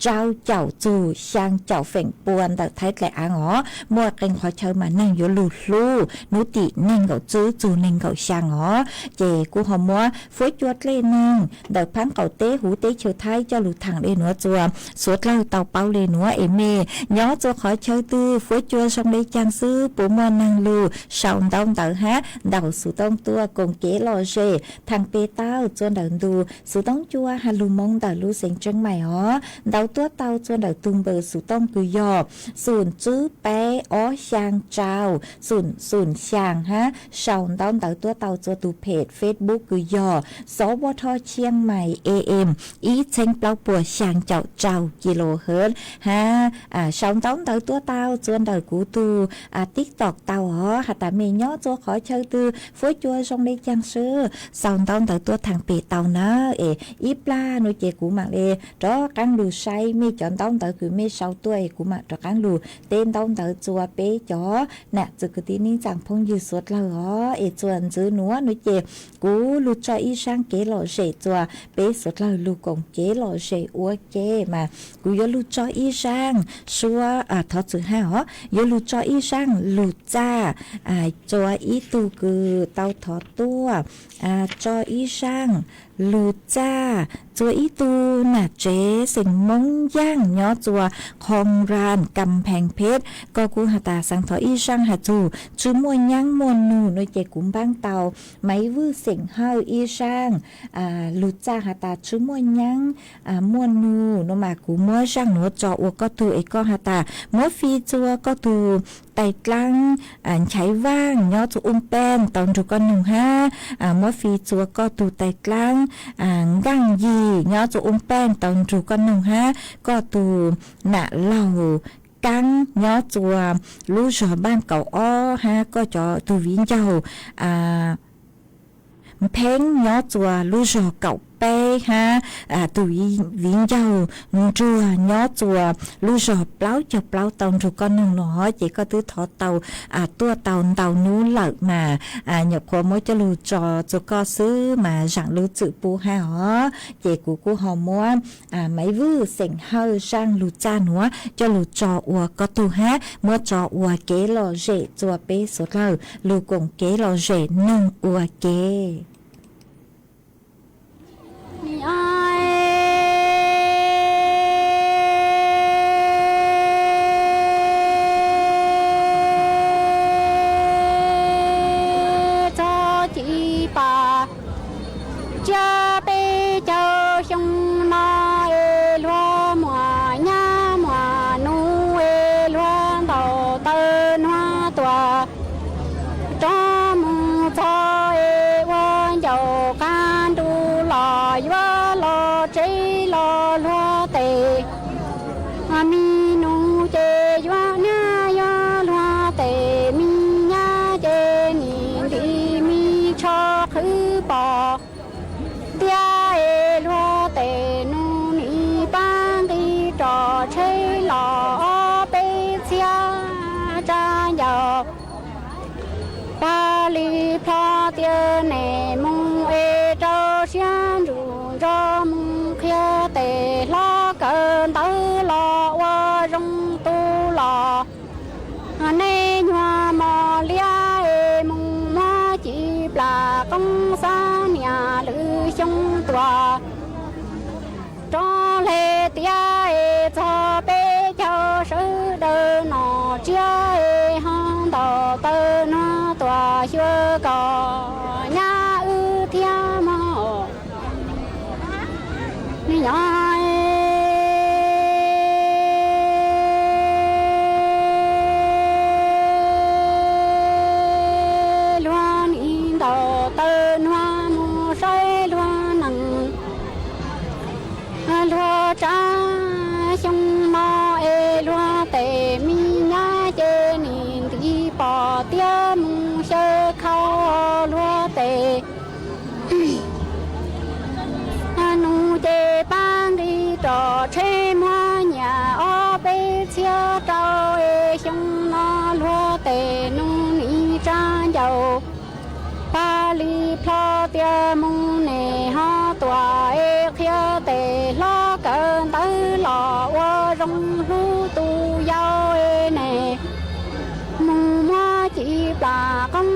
rau caum txug xyaa caum feem pua ntawm Thaib dlaim aav os. Muaj qee qhov chaw mas neeg yuav lug hlub nub tim neeg nkaum tswb txug neeg nkaum xyaa os. Ces kuj ho muab fuab cua dlej neeg ntawm phab qaum teb huv teb chaws Thaib coj lug thaam le nuav txuas suav dlawg tau paub le nuav es mej nyob txuas qhov chaw twg fuab cua zoo le caag xwb puas muaj neeg lug sau ntaub ntawv hab ntaus xuv tooj tuaj koom kev lom zem thaam peg tau txuas ntawm ntu xuv tooj cua has lug moo ntawm lub xeev Tseeb Maim os. Ntaus tuaj tau txuas ntawm tug npawb xuv tooj kws yog xoom tswb peb ob xyaa rau xoom xoom xyaa hab sau ntaub ntawv tuaj tau txuas tug phem Facebook kws yog Xov Vaj Thoj Tshiab Mais A M ib txheeb plaub puas xyaa caum rau kis lus hawv hab sau ntaub ntawv tuaj tau txuas ntawm kuv tug TikTok tau os has tas mej nyob txuas qhov chaw twg fuab cua zoo le caag xwb sau ntaub ntawv tuaj thaam peg tau na. Es ib plag no ces kuv maam le rov qaab lug saib mej cov ntaub ntawv kws mej sau tuaj es kuv maam rov qaab lug teb ntaub ntawv txuas peb cov nam txwv kwv tij neej tsaa phooj ywg suav dlawg os. Es txuas ntxiv nuav no ces kuv lug tso ib zaaj kev lom zem txuas peb suav dlawg lug koom kev lom zem ua ke mas kuv yuav lug tso ib zaaj suab thov txwm hab os, yuav lug tso ib zaaj lug txaj txuas ib tug kws tau thov tuaj, tso ib zaaj lug txaj txuas ib tug nam tsev xeem Moob Yaaj nyob txuas Khoo Ran Kam Pheej Pheb, koj kuj has tas xaav thov ib zaaj has txug tsi muaj nyaab muaj nug no ces kuv npaab tau Maiv Vwj xeem Hawj ib zaaj lug txaj has tas tsi muaj nyaab muaj nug no mas kuv muab zaaj nuav tso ua koj tug es koj has tas muab fij txuas koj tug tais dlaab, Nchaiv Vaaj nyob txuas Ub Peej tau nrug koj noog hab, muab fij txuas koj tug tais dlaab, Nkaaj Yig nyob txuas Ub Peej tau nrug koj noog hab, koj tug nam laug Kaab nyob txuas lub zog Npaaj Kaum Ob hab koj cov tug viv ncaus Npheeb nyob txuas lub zog Kaum Peb hab tug viv ncaus Nruag nyob txuas lub zog Plaub Caug Plaub tau nrug koj noog no ces koj twb thov tau tuaj tau ntau nub lawm mas nyuam qhuav muab coj lug tso txuas koj xwb mas zaam lub txim pub hab os. Ces kuv kuj ho muab Maiv Vwj xeem Hawj zaaj lug txaj nuav coj lug tso ua koj tug hab muab tso ua kev lom zem txuas peb suav dlawg lug koom kev lom zem noog ua ke. Txog ci pas tsiab peb caug xyoo no es luag muaj nyab muaj nus es luag ntaus taw nuav tuaj rov mus txog es ua ncaus qab ntuj los yuav los tsev los luag tes. Mi nus ces yuav nyab yuav luag tes, mi nyab ces nim ntim mi tsho qhwv pos tiab es luag tes nus nim pab nqi rov tsheb los ob peb txhiab tsab ncaus. Pag li plho tias nem mus es rau siab ntsug nrog mus qhia tes hlob kawm ntawv los ua zoo tu los. Nej nyuag mos liab es mus muab ci plam qoob xyoo tuaj rov hle tiav es txog peb caug sawv daws nom tsiab es ho ntaus taw nuav tuaj xyuas kom nyab wb thiab mog. Nyob luag nim ntaus taw nuav mus saib luag nees luag tsav. Xyoo no es luag tes me nyab ces nim ntiv pom tiab mus xyaw khau luag tes. Nus ces pab nqi rov tsheb muab nyiam ob peb txhiab rau es xyoo no luag tes nus nim tsa ncaus. Pab li plho tias mus nes ho tuaj es qhia tes hlob kawm ntawv los ua zoo hlub tus yau es nes mus muab ci plam qoob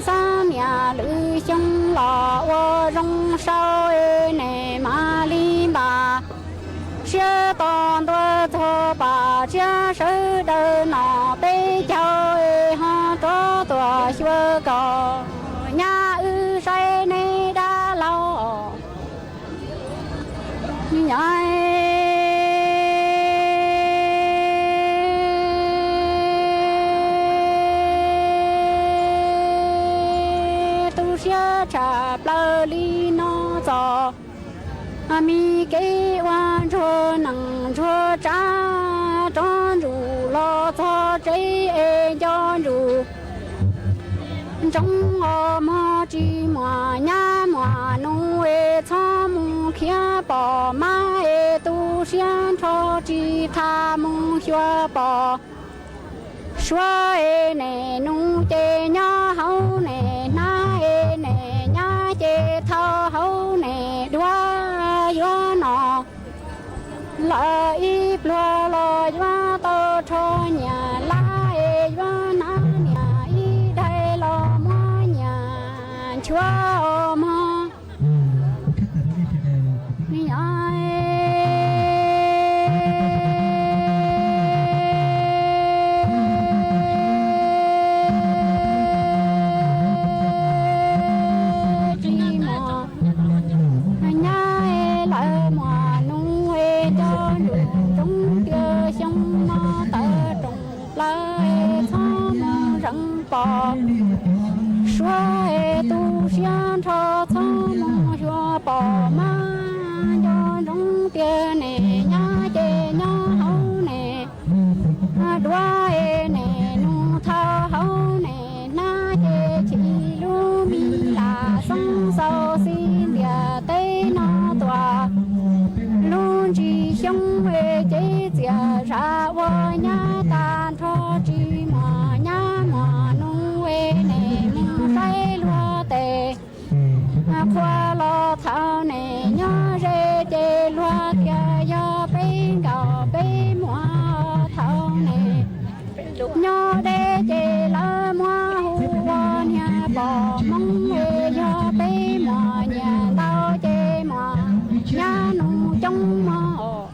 xab niam lwm xyoo los ua zoo sau es nes mam li npaj siab tos ntua txog pam tsiab sawv daws nom peb caug es ho rov tuaj xyuas kom nyab wb saib neb dab laug. Nyob tu siab tshaj plaws li no txog me kev ua ntsuag nees ntsuag tsav rov ntsum los txog tsev es nco ntsum ntsoov os mog tsis muaj nyab muaj nus es txhob mus khiav pom mab es tu siab nrho tsis tham mus xyuas pom suav es nes nus ces nyob hauv nes hnab es nes nyab ces thau hauv nes duav yuav no lawm ib pluag los yuav tau rho nyias lab es yuav hnab nyias ib daig los muab nyias nchuav os mog. Nyab lawv muaj nus es cov nus coob tiag xyoo no tawv roos plaws txhob mus zeev pom suav es tu siab nrho txhob mus xyuas pom mab nco ntsoov tiag nes nyab ces nyob hauv nes duav es nes nus thau hauv nes hnab ces chim lub mi lam xoob xau xib ntiag teb no tuaj lub ntsis xyoo es cev txias zam ua nyab tag nrho tsis muaj nyab muaj nus es nes mus saib luag tes qhua los thaum nes nyob ze ces luag tias yog peb nkaus peb muaj thaum nes nyob deb ces lawv muab hu ua niag pom hmoob es yog peb muaj nyiam ntau ces muaj nyab nus coob mog.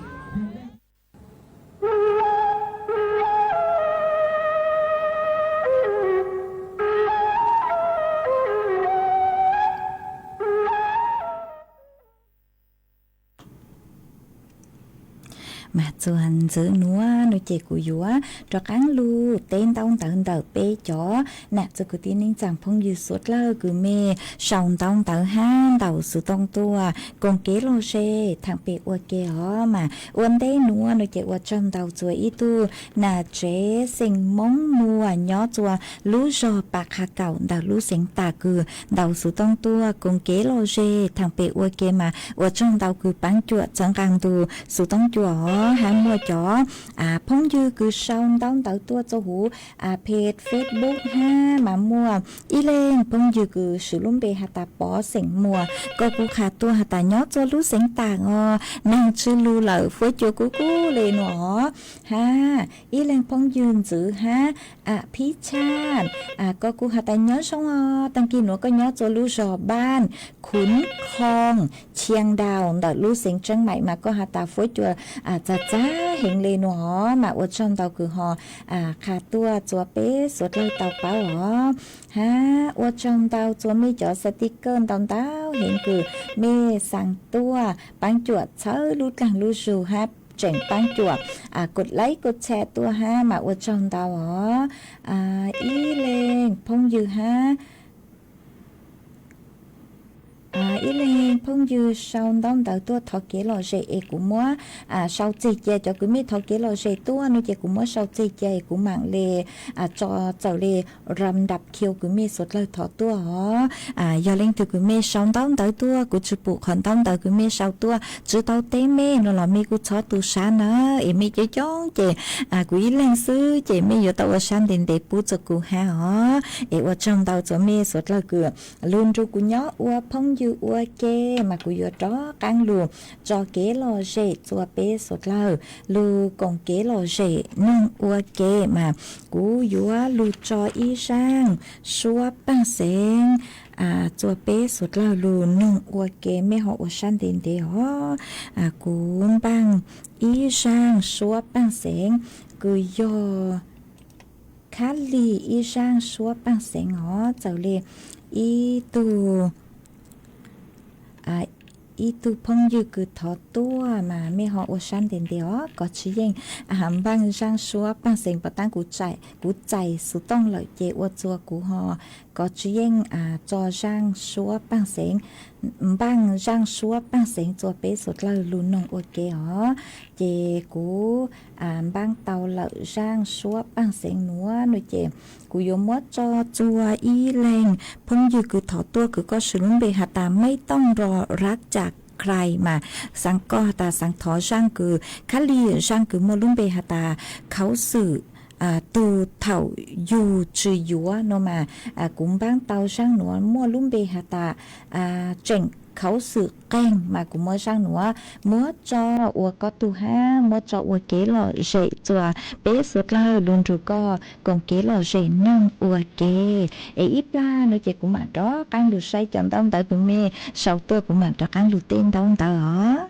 Mas txuas ntxiv nuav no ces kuv yuav rov qaab lug teb ntaub ntawv ntawm peb cov nam txiv kwv tij neej tsaa phooj ywg suav dlawg kws mej sau ntaub ntawv hab ntaus xuv tooj tuaj koom kev lom zem thaam pem ua ke os. Mas ua ntej nuav no ces ua tsaug ntau txug ib tug nam tsev xeem Moob Muas nyob txug lub zog Pas Qha Kaum ntawm lub xeev Tam Kws ntaus xuv tooj tuaj koom kev lom zem thaam pem ua ke. Mas ua tsaug ntau kws paab cuam txhawb nqaa ntu xuv tooj cuam os. Hav muaj cov phooj ywg kws sau ntaub ntawv tuaj rua huv page Facebook hab mas muaj ib leeg phooj ywg kws swv lub npe has tas Pov xeem Muas, koj kuj qha tuaj has tas nyob rua lub xeev Taam os, neeg tsw lug lawm, fuab cua kub kub le nua os. Hab ib leeg phooj ywg ntxwv hab Phib Tshaj, koj kuj has tas nyob zoo os, taag kig nuav koj nyob rua lub zog Npaaj Khuv Khoo, Chiang Dau ntawm lub xeev Tseeb Maim mas koj has tas fuab cua txag txag heev le nua os. Mas ua tsaug ntau kws ho qha tuaj rua peb suav dlawg tau paub os. Hab ua tsaug ntau rua mej cov sticker ntau ntau heev kws mej xaa tuaj paab cuam txhawb lub dlaag lub zug hab tseem paab cuam kov like kov share tuaj hab mas ua tsaug ntau os. Ib leeg phooj ywg hab ib leeg phooj ywg sau ntaub ntawv tuaj thov kev lom zem es kuv muab sau tseg cia. Cov kws mej thov kev lom zem tuaj no ces kuv muab sau tseg cia es kuv maam le tso txawm le ram ndap khiu kws mej suav dlawg thov tuaj os. Yog leej twg kws mej sau ntaub ntawv tuaj kuv tsi pum qhov ntaub ntawv kws mej sau tuaj tsi tau teb mej no los mej kuj txhob tu sab na, es mej coob coob ces kuv ib leeg xwb ces mej yuav tau ua sab ntev ntev pub rua kuv hab os. Es ua tsaug ntau rua mej suav dlawg kws lug nrug kuv nyob ua phooj ywg ua ke, mas kuv yuav rov qaab lug tso kev lom zem rua peb suav dlawg lug koom kev lom zem noog ua ke. Mas kuv yuav lug tso ib zaaj suab paaj xeev rua peb suav dlawg lug noog ua ke, mej ho ua sab ntev ntev os. Kuv npaaj ib zaaj suab paaj xeev kws yog khab lig ib zaaj suab paaj xeev os. Txawm le ib tug ib tug phooj ywg kws thov tuaj mas mej ho ua sab ntev ntev os, kov tsi yeej npaaj zaaj suab paaj xeev. Puas taab kuv txais xuv tooj lawm ces ua rua kuv ho kov tsi yeej tso zaaj suab paaj xeev, npaaj zaaj suab paaj xeev rua peb suav dlawg lug noog ua ke os. Ces kuv npaaj tau lawm zaaj suab paaj xeev nuav no ces kuv yuav muab tso rua ib leeg phooj ywg kws thov tuaj kws koj swv lub npe has tas Maiv Tooj Nro Rab Ca Khlais mas xaav koj has tas xaav thov zaaj kws khab lig, zaaj kws muaj lub npe has tas Khauv Xwm Tug Thaum Yug Tsi Yuav no mas kuv npaaj tau zaaj nuav muaj lub npe has tas Tseem Khauv Xwm Qeeg mas kuv muab zaaj nuav muab tso ua koj tug hab muab tso ua kev lom zem rua peb suav dlawg lug nrug koj koom kev lom zem noog ua ke. Es ib plag no ces kuv maam rov qaab lug saib cov ntaub ntawv kws mej sau tuaj, kuv maam rov qaab lug teb ntaub ntawv os.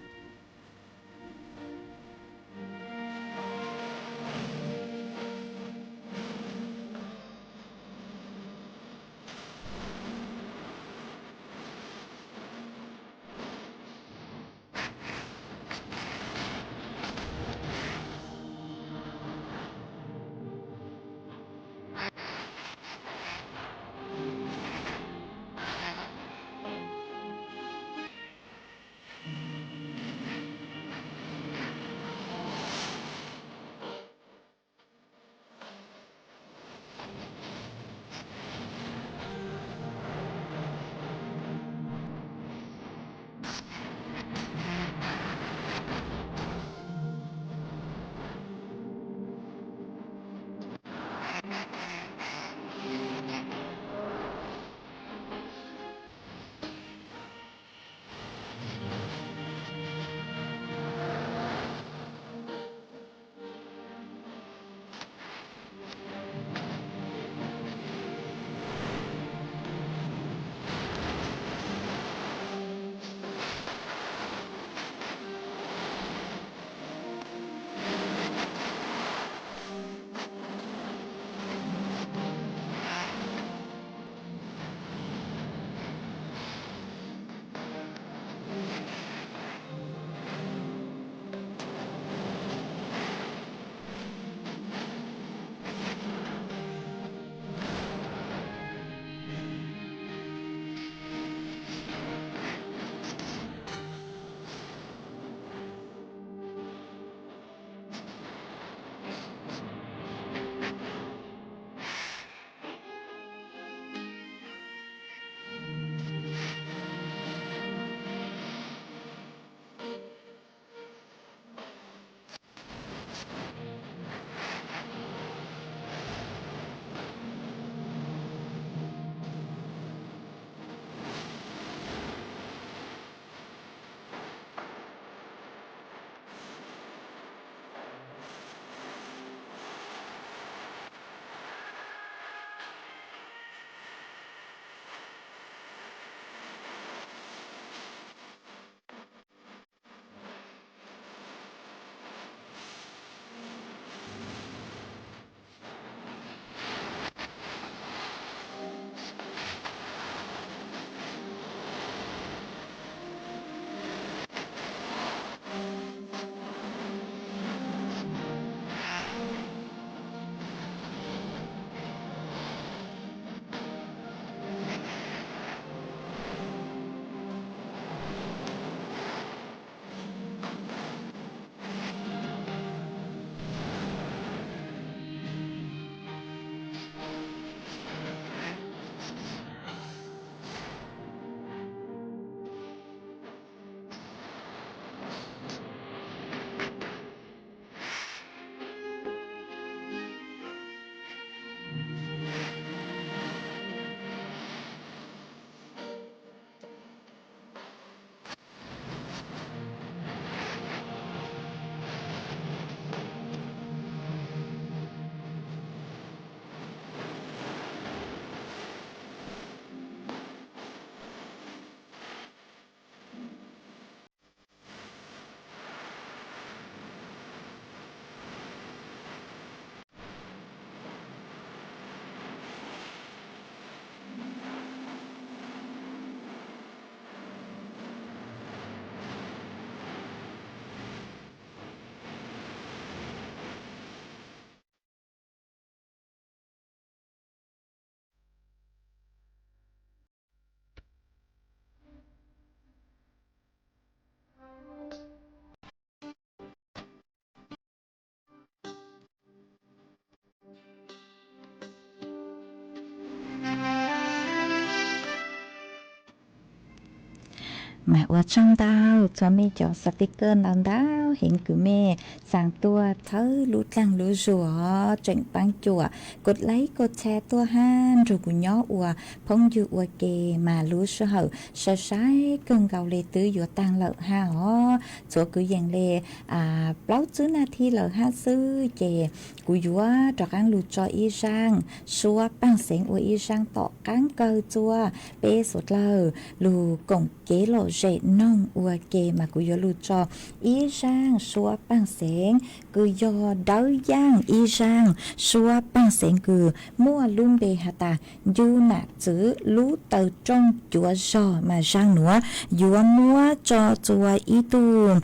Mas ua tsaug ntau txhua mej cov sticker ntau ntau heev kws mej xaa tuaj txhawb lub dlaag lub zug os, tseem paab cuam kos laib kos tshare tuaj hab nrug kuv nyob ua phooj ywg ua ke. Mas lub sij hawm sai sai kawg nkaus le twb yuav taag lawm hab os, txhua kwv yees le plaub tsib naj thi lawm hab xwb ces kuv yuav rov qaab lug tso ib zaaj suab paag xeev ua ib zaaj tom qaab kawg txuas peb suav dlawg lug koom kev lom zem noog ua ke. Mas kuv yuav lug tso ib zaaj suab paag xeev kws yog dawb yaaj, ib zaaj suab paag xeev kws muaj lub npe has tas Ncu Nam Txwv lub taw rooj cuav zog. Mas zaaj nuav yuav muab tso txuas ib tug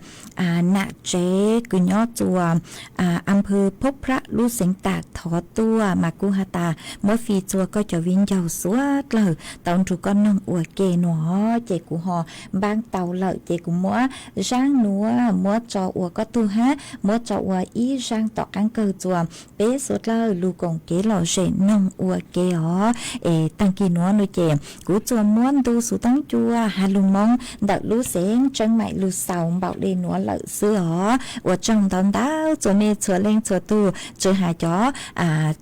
nam tsev kws nyob txuas a phw Phob Phrab lub xeev Tam Thov tuaj, mas kuv has tas muab fij txuas koj cov viv ncaus suav dlawg tau nrug koj noog ua ke nuav. Ces kuv ho npaab tau lawm ces kuv muab zaaj nuav muab tso ua koj tug hab muab tso ua ib zaaj tom qaab kawg txuas peb suav dlawg lug koom kev lom zem noog ua ke os. Es taag kis nuav nuav ces kuv tsuas muab ntu xuv toob cua has lug Moob ntawm lub xeev Tseeb Maim lug xaus npaum le nuav lawm xwb os. Ua tsaug ntau ntau txhua mej txhua leej txhua tug, tsi has cov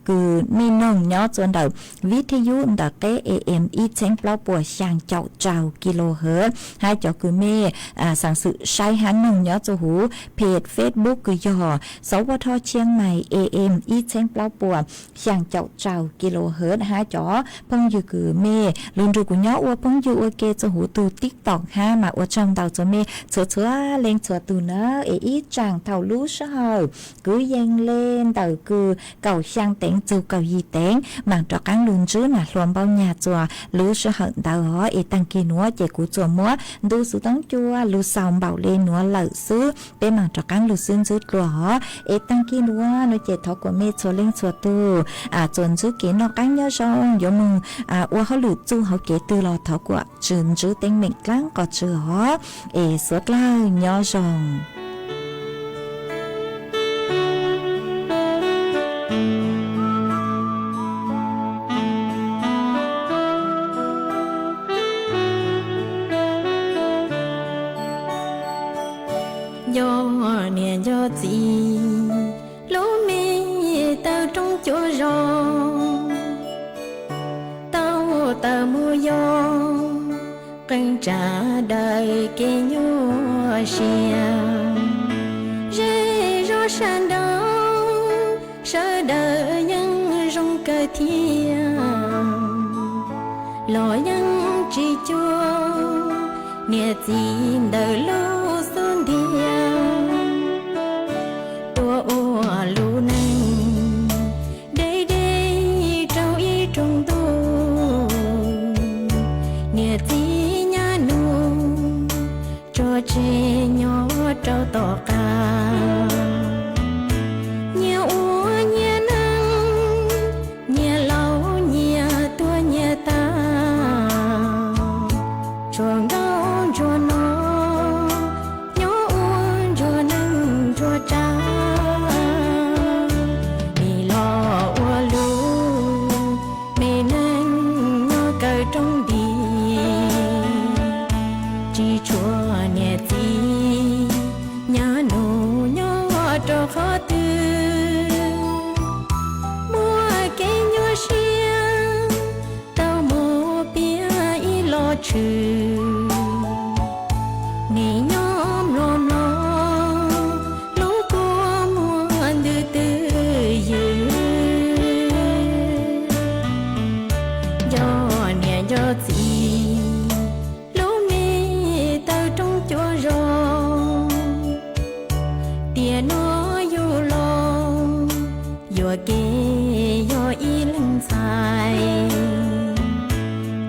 kws mej noog nyob txuas ntawm vib thib yub ntawm qeb A M ib txheeb plaub puas xyaa caum rau kilohertz hab cov kws mej xaam xwm saib hab noog nyob txuas huv page Facebook kws yog Sov Vaj Thoj Tshiab Mais A M ib txheeb plaub puas xyaa caum rau kilohertz hab cov phooj ywg kws mej lug nrug kuv nyob ua phooj ywg ua ke txuas huv tug TikTok hab. Mas ua tsaug ntau txhua mej txhua txhua leej txhua tug nawb. Es ib tsaam thaum lub sij hawm kwv yees le ntawm kws kaum xyaa teev txug kaum yim teev mas rov qaab lug ntsib Nam Hluas Npauj Nyag txuas lub sij hawm ntawd os. Es taag kis nuav ces kuv tsuas muab ntu xuv toob cua lug xaus npaum le nuav lawm xwb, peb mam rov qaab lug xwb ntsib dlua os. Es taag kis nuav nuav ces thov kuas mej txhua leej txhua tug tsuas ntsib kev noj qaab nyob zoo, yuav moog ua hauj lwm txuj hauv kev twg los thov kuas tsi ntsib teeb meem dlaab qos tsw os. Es suav dlawg nyob zoo. Nco niam nco txiv, lub me taw roob cuav zog tau tawm mus yog qee tsav daws kev nyuaj siab. Zej zog sab nraud sawv daws yeej zoo kawg thiab, los yeej tsis cuag niam txiv ntawm lub xub ntiag. Tuaj ua lub neej deb deb rau ib rooj ntuj, niam txiv nyab nus tso tseg nyob rau tom qab. Nyias ua nyias neej, nyias laus nyias tuag nyias tag, tsuas nkauj ntsuag no nyob ua ntsuag neej ntsuag tsav. Nim los ua lub me neej nyob kawg rooj nti, tsis tshuav niam txiv nyab nus nyob rau qhov twg. Muaj kev nyuaj siab tau mus piav ib los tshwm, nim nyob mlom mlom lub kua muag ntws twj ywm. Nco niam nco txiv, lub me taw roob cuav zog, tiam no yug los yuam kev yog ib leeg ntxhais,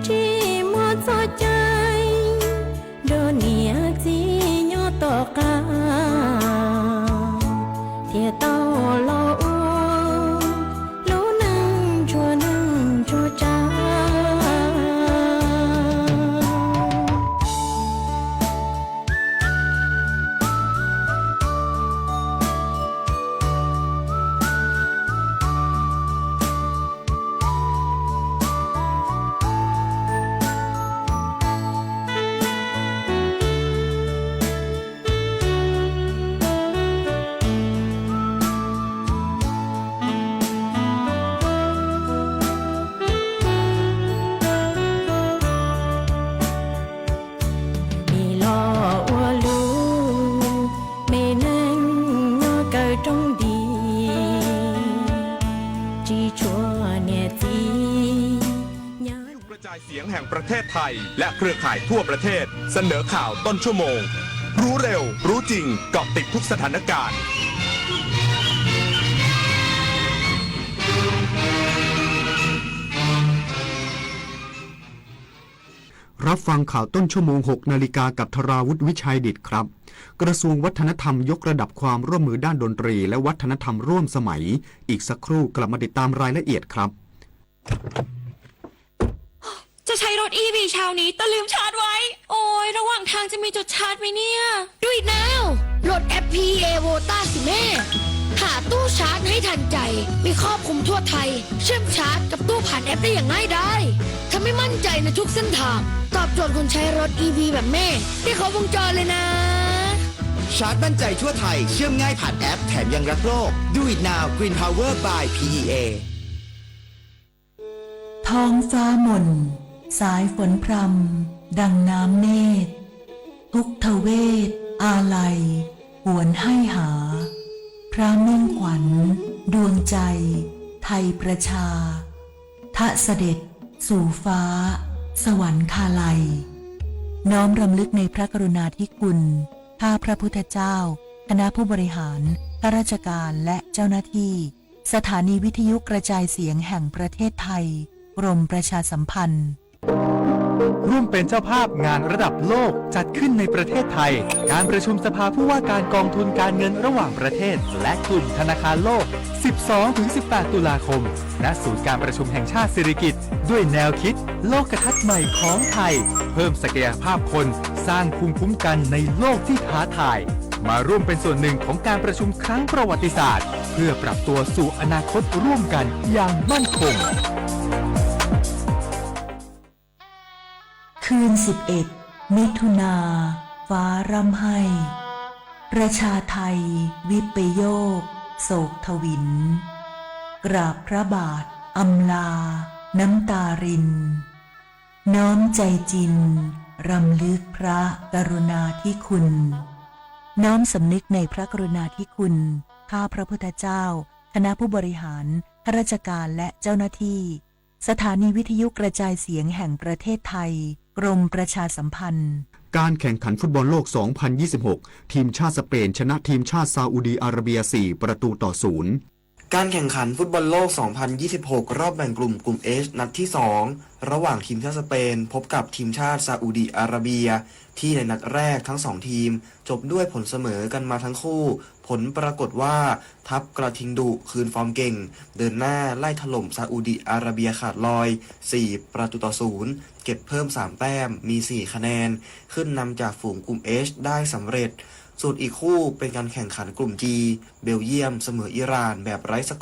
tsis muaj txoj cai nrog niam txiv nyob tom qab, thiaj tau los ua lub neej ntsuag neej ntsuag tsav. กระจายเสียงแห่งประเทศไทยและเครือข่ายทั่วประเทศเสนอข่าวต้นชั่วโมง รู้เร็ว รู้จริง เกาะติดทุกสถานการณ์ รับฟังข่าวต้นชั่วโมง หกนาฬิกา กับธราวุฒิ วิชัยดิษฐครับ กระทรวงวัฒนธรรมยกระดับความร่วมมือด้านดนตรีและวัฒนธรรมร่วมสมัย อีกสักครู่กลับมาติดตามรายละเอียดครับ จะใช้รถอีวีเช้านี้แต่ลืมชาร์จไว้ โอ้ย ระหว่างทางจะมีจุดชาร์จไหมเนี่ย Do it now โหลดแอป พีอีเอ Vota สิแม่ หาตู้ชาร์จให้ทันใจ มีครอบคลุมทั่วไทย เชื่อมชาร์จกับตู้ผ่านแอปได้อย่างง่ายดาย ทำให้มั่นใจในทุกเส้นทาง ตอบโจทย์คนใช้รถอีวีแบบแม่ ได้ครบวงจรเลยนะ ชาร์จมั่นใจทั่วไทย เชื่อมง่ายผ่านแอป แถมยังรักโลก Do it now Green Power by พีอีเอ ท้องฟ้ามน สายฝนพรำ ดังน้ำเนตร ทุกทเวศ อาลัย หวนให้หา พระมิ่งขวัญ ดวงใจ ไทยประชา ทะเสด็จ สู่ฟ้า สวรรคาลัย น้อมรำลึกในพระกรุณาธิคุณ ข้าพระพุทธเจ้า คณะผู้บริหาร ข้าราชการ และเจ้าหน้าที่ สถานีวิทยุกระจายเสียงแห่งประเทศไทย กรมประชาสัมพันธ์ ร่วมเป็นเจ้าภาพงานระดับโลกจัดขึ้นในประเทศไทย การประชุมสภาผู้ว่าการกองทุนการเงินระหว่างประเทศ และกลุ่มธนาคารโลก สิบสองถึงสิบแปด ตุลาคม ณ ศูนย์การประชุมแห่งชาติสิริกิติ์ ด้วยแนวคิดโลกทัศน์ใหม่ของไทย เพิ่มศักยภาพคน สร้างภูมิคุ้มกันในโลกที่ท้าทาย มาร่วมเป็นส่วนหนึ่งของการประชุมครั้งประวัติศาสตร์ เพื่อปรับตัวสู่อนาคตร่วมกันอย่างมั่นคง คืนสิบเอ็ด มิถุนา ฟ้าร่ำไห้ ประชาไทย วิปโยค โศกถวิล กราบพระบาท อำลา น้ำตาริน น้อมใจจริง รำลึกพระกรุณาธิคุณ น้อมสำนึกในพระกรุณาธิคุณ ข้าพระพุทธเจ้า คณะผู้บริหาร ข้าราชการ และเจ้าหน้าที่ สถานีวิทยุกระจายเสียงแห่งประเทศไทย กรมประชาสัมพันธ์ การแข่งขันฟุตบอลโลก สองพันยี่สิบหก ทีมชาติสเปนชนะทีมชาติซาอุดีอาระเบีย สี่ ประตูต่อ ศูนย์ การแข่งขันฟุตบอลโลก สองพันยี่สิบหก รอบแบ่งกลุ่ม กลุ่ม H นัดที่ สอง ระหว่างทีมชาติสเปนพบกับทีมชาติซาอุดีอาระเบีย ที่ในนัดแรกทั้งสองทีมจบด้วยผลเสมอกันมาทั้งคู่ ผลปรากฏว่าทัพกระทิงดุคืนฟอร์มเก่ง เดินหน้าไล่ถล่มซาอุดีอาระเบียขาดลอย สี่ ประตูต่อ ศูนย์ เก็บเพิ่ม สาม แต้ม มี สี่ คะแนน ขึ้นนำจากฝูงกลุ่ม H ได้สำเร็จ ส่วนอีกคู่เป็นการแข่งขันกลุ่ม G เบลเยียมเสมออิหร่านแบบไร้สกอร์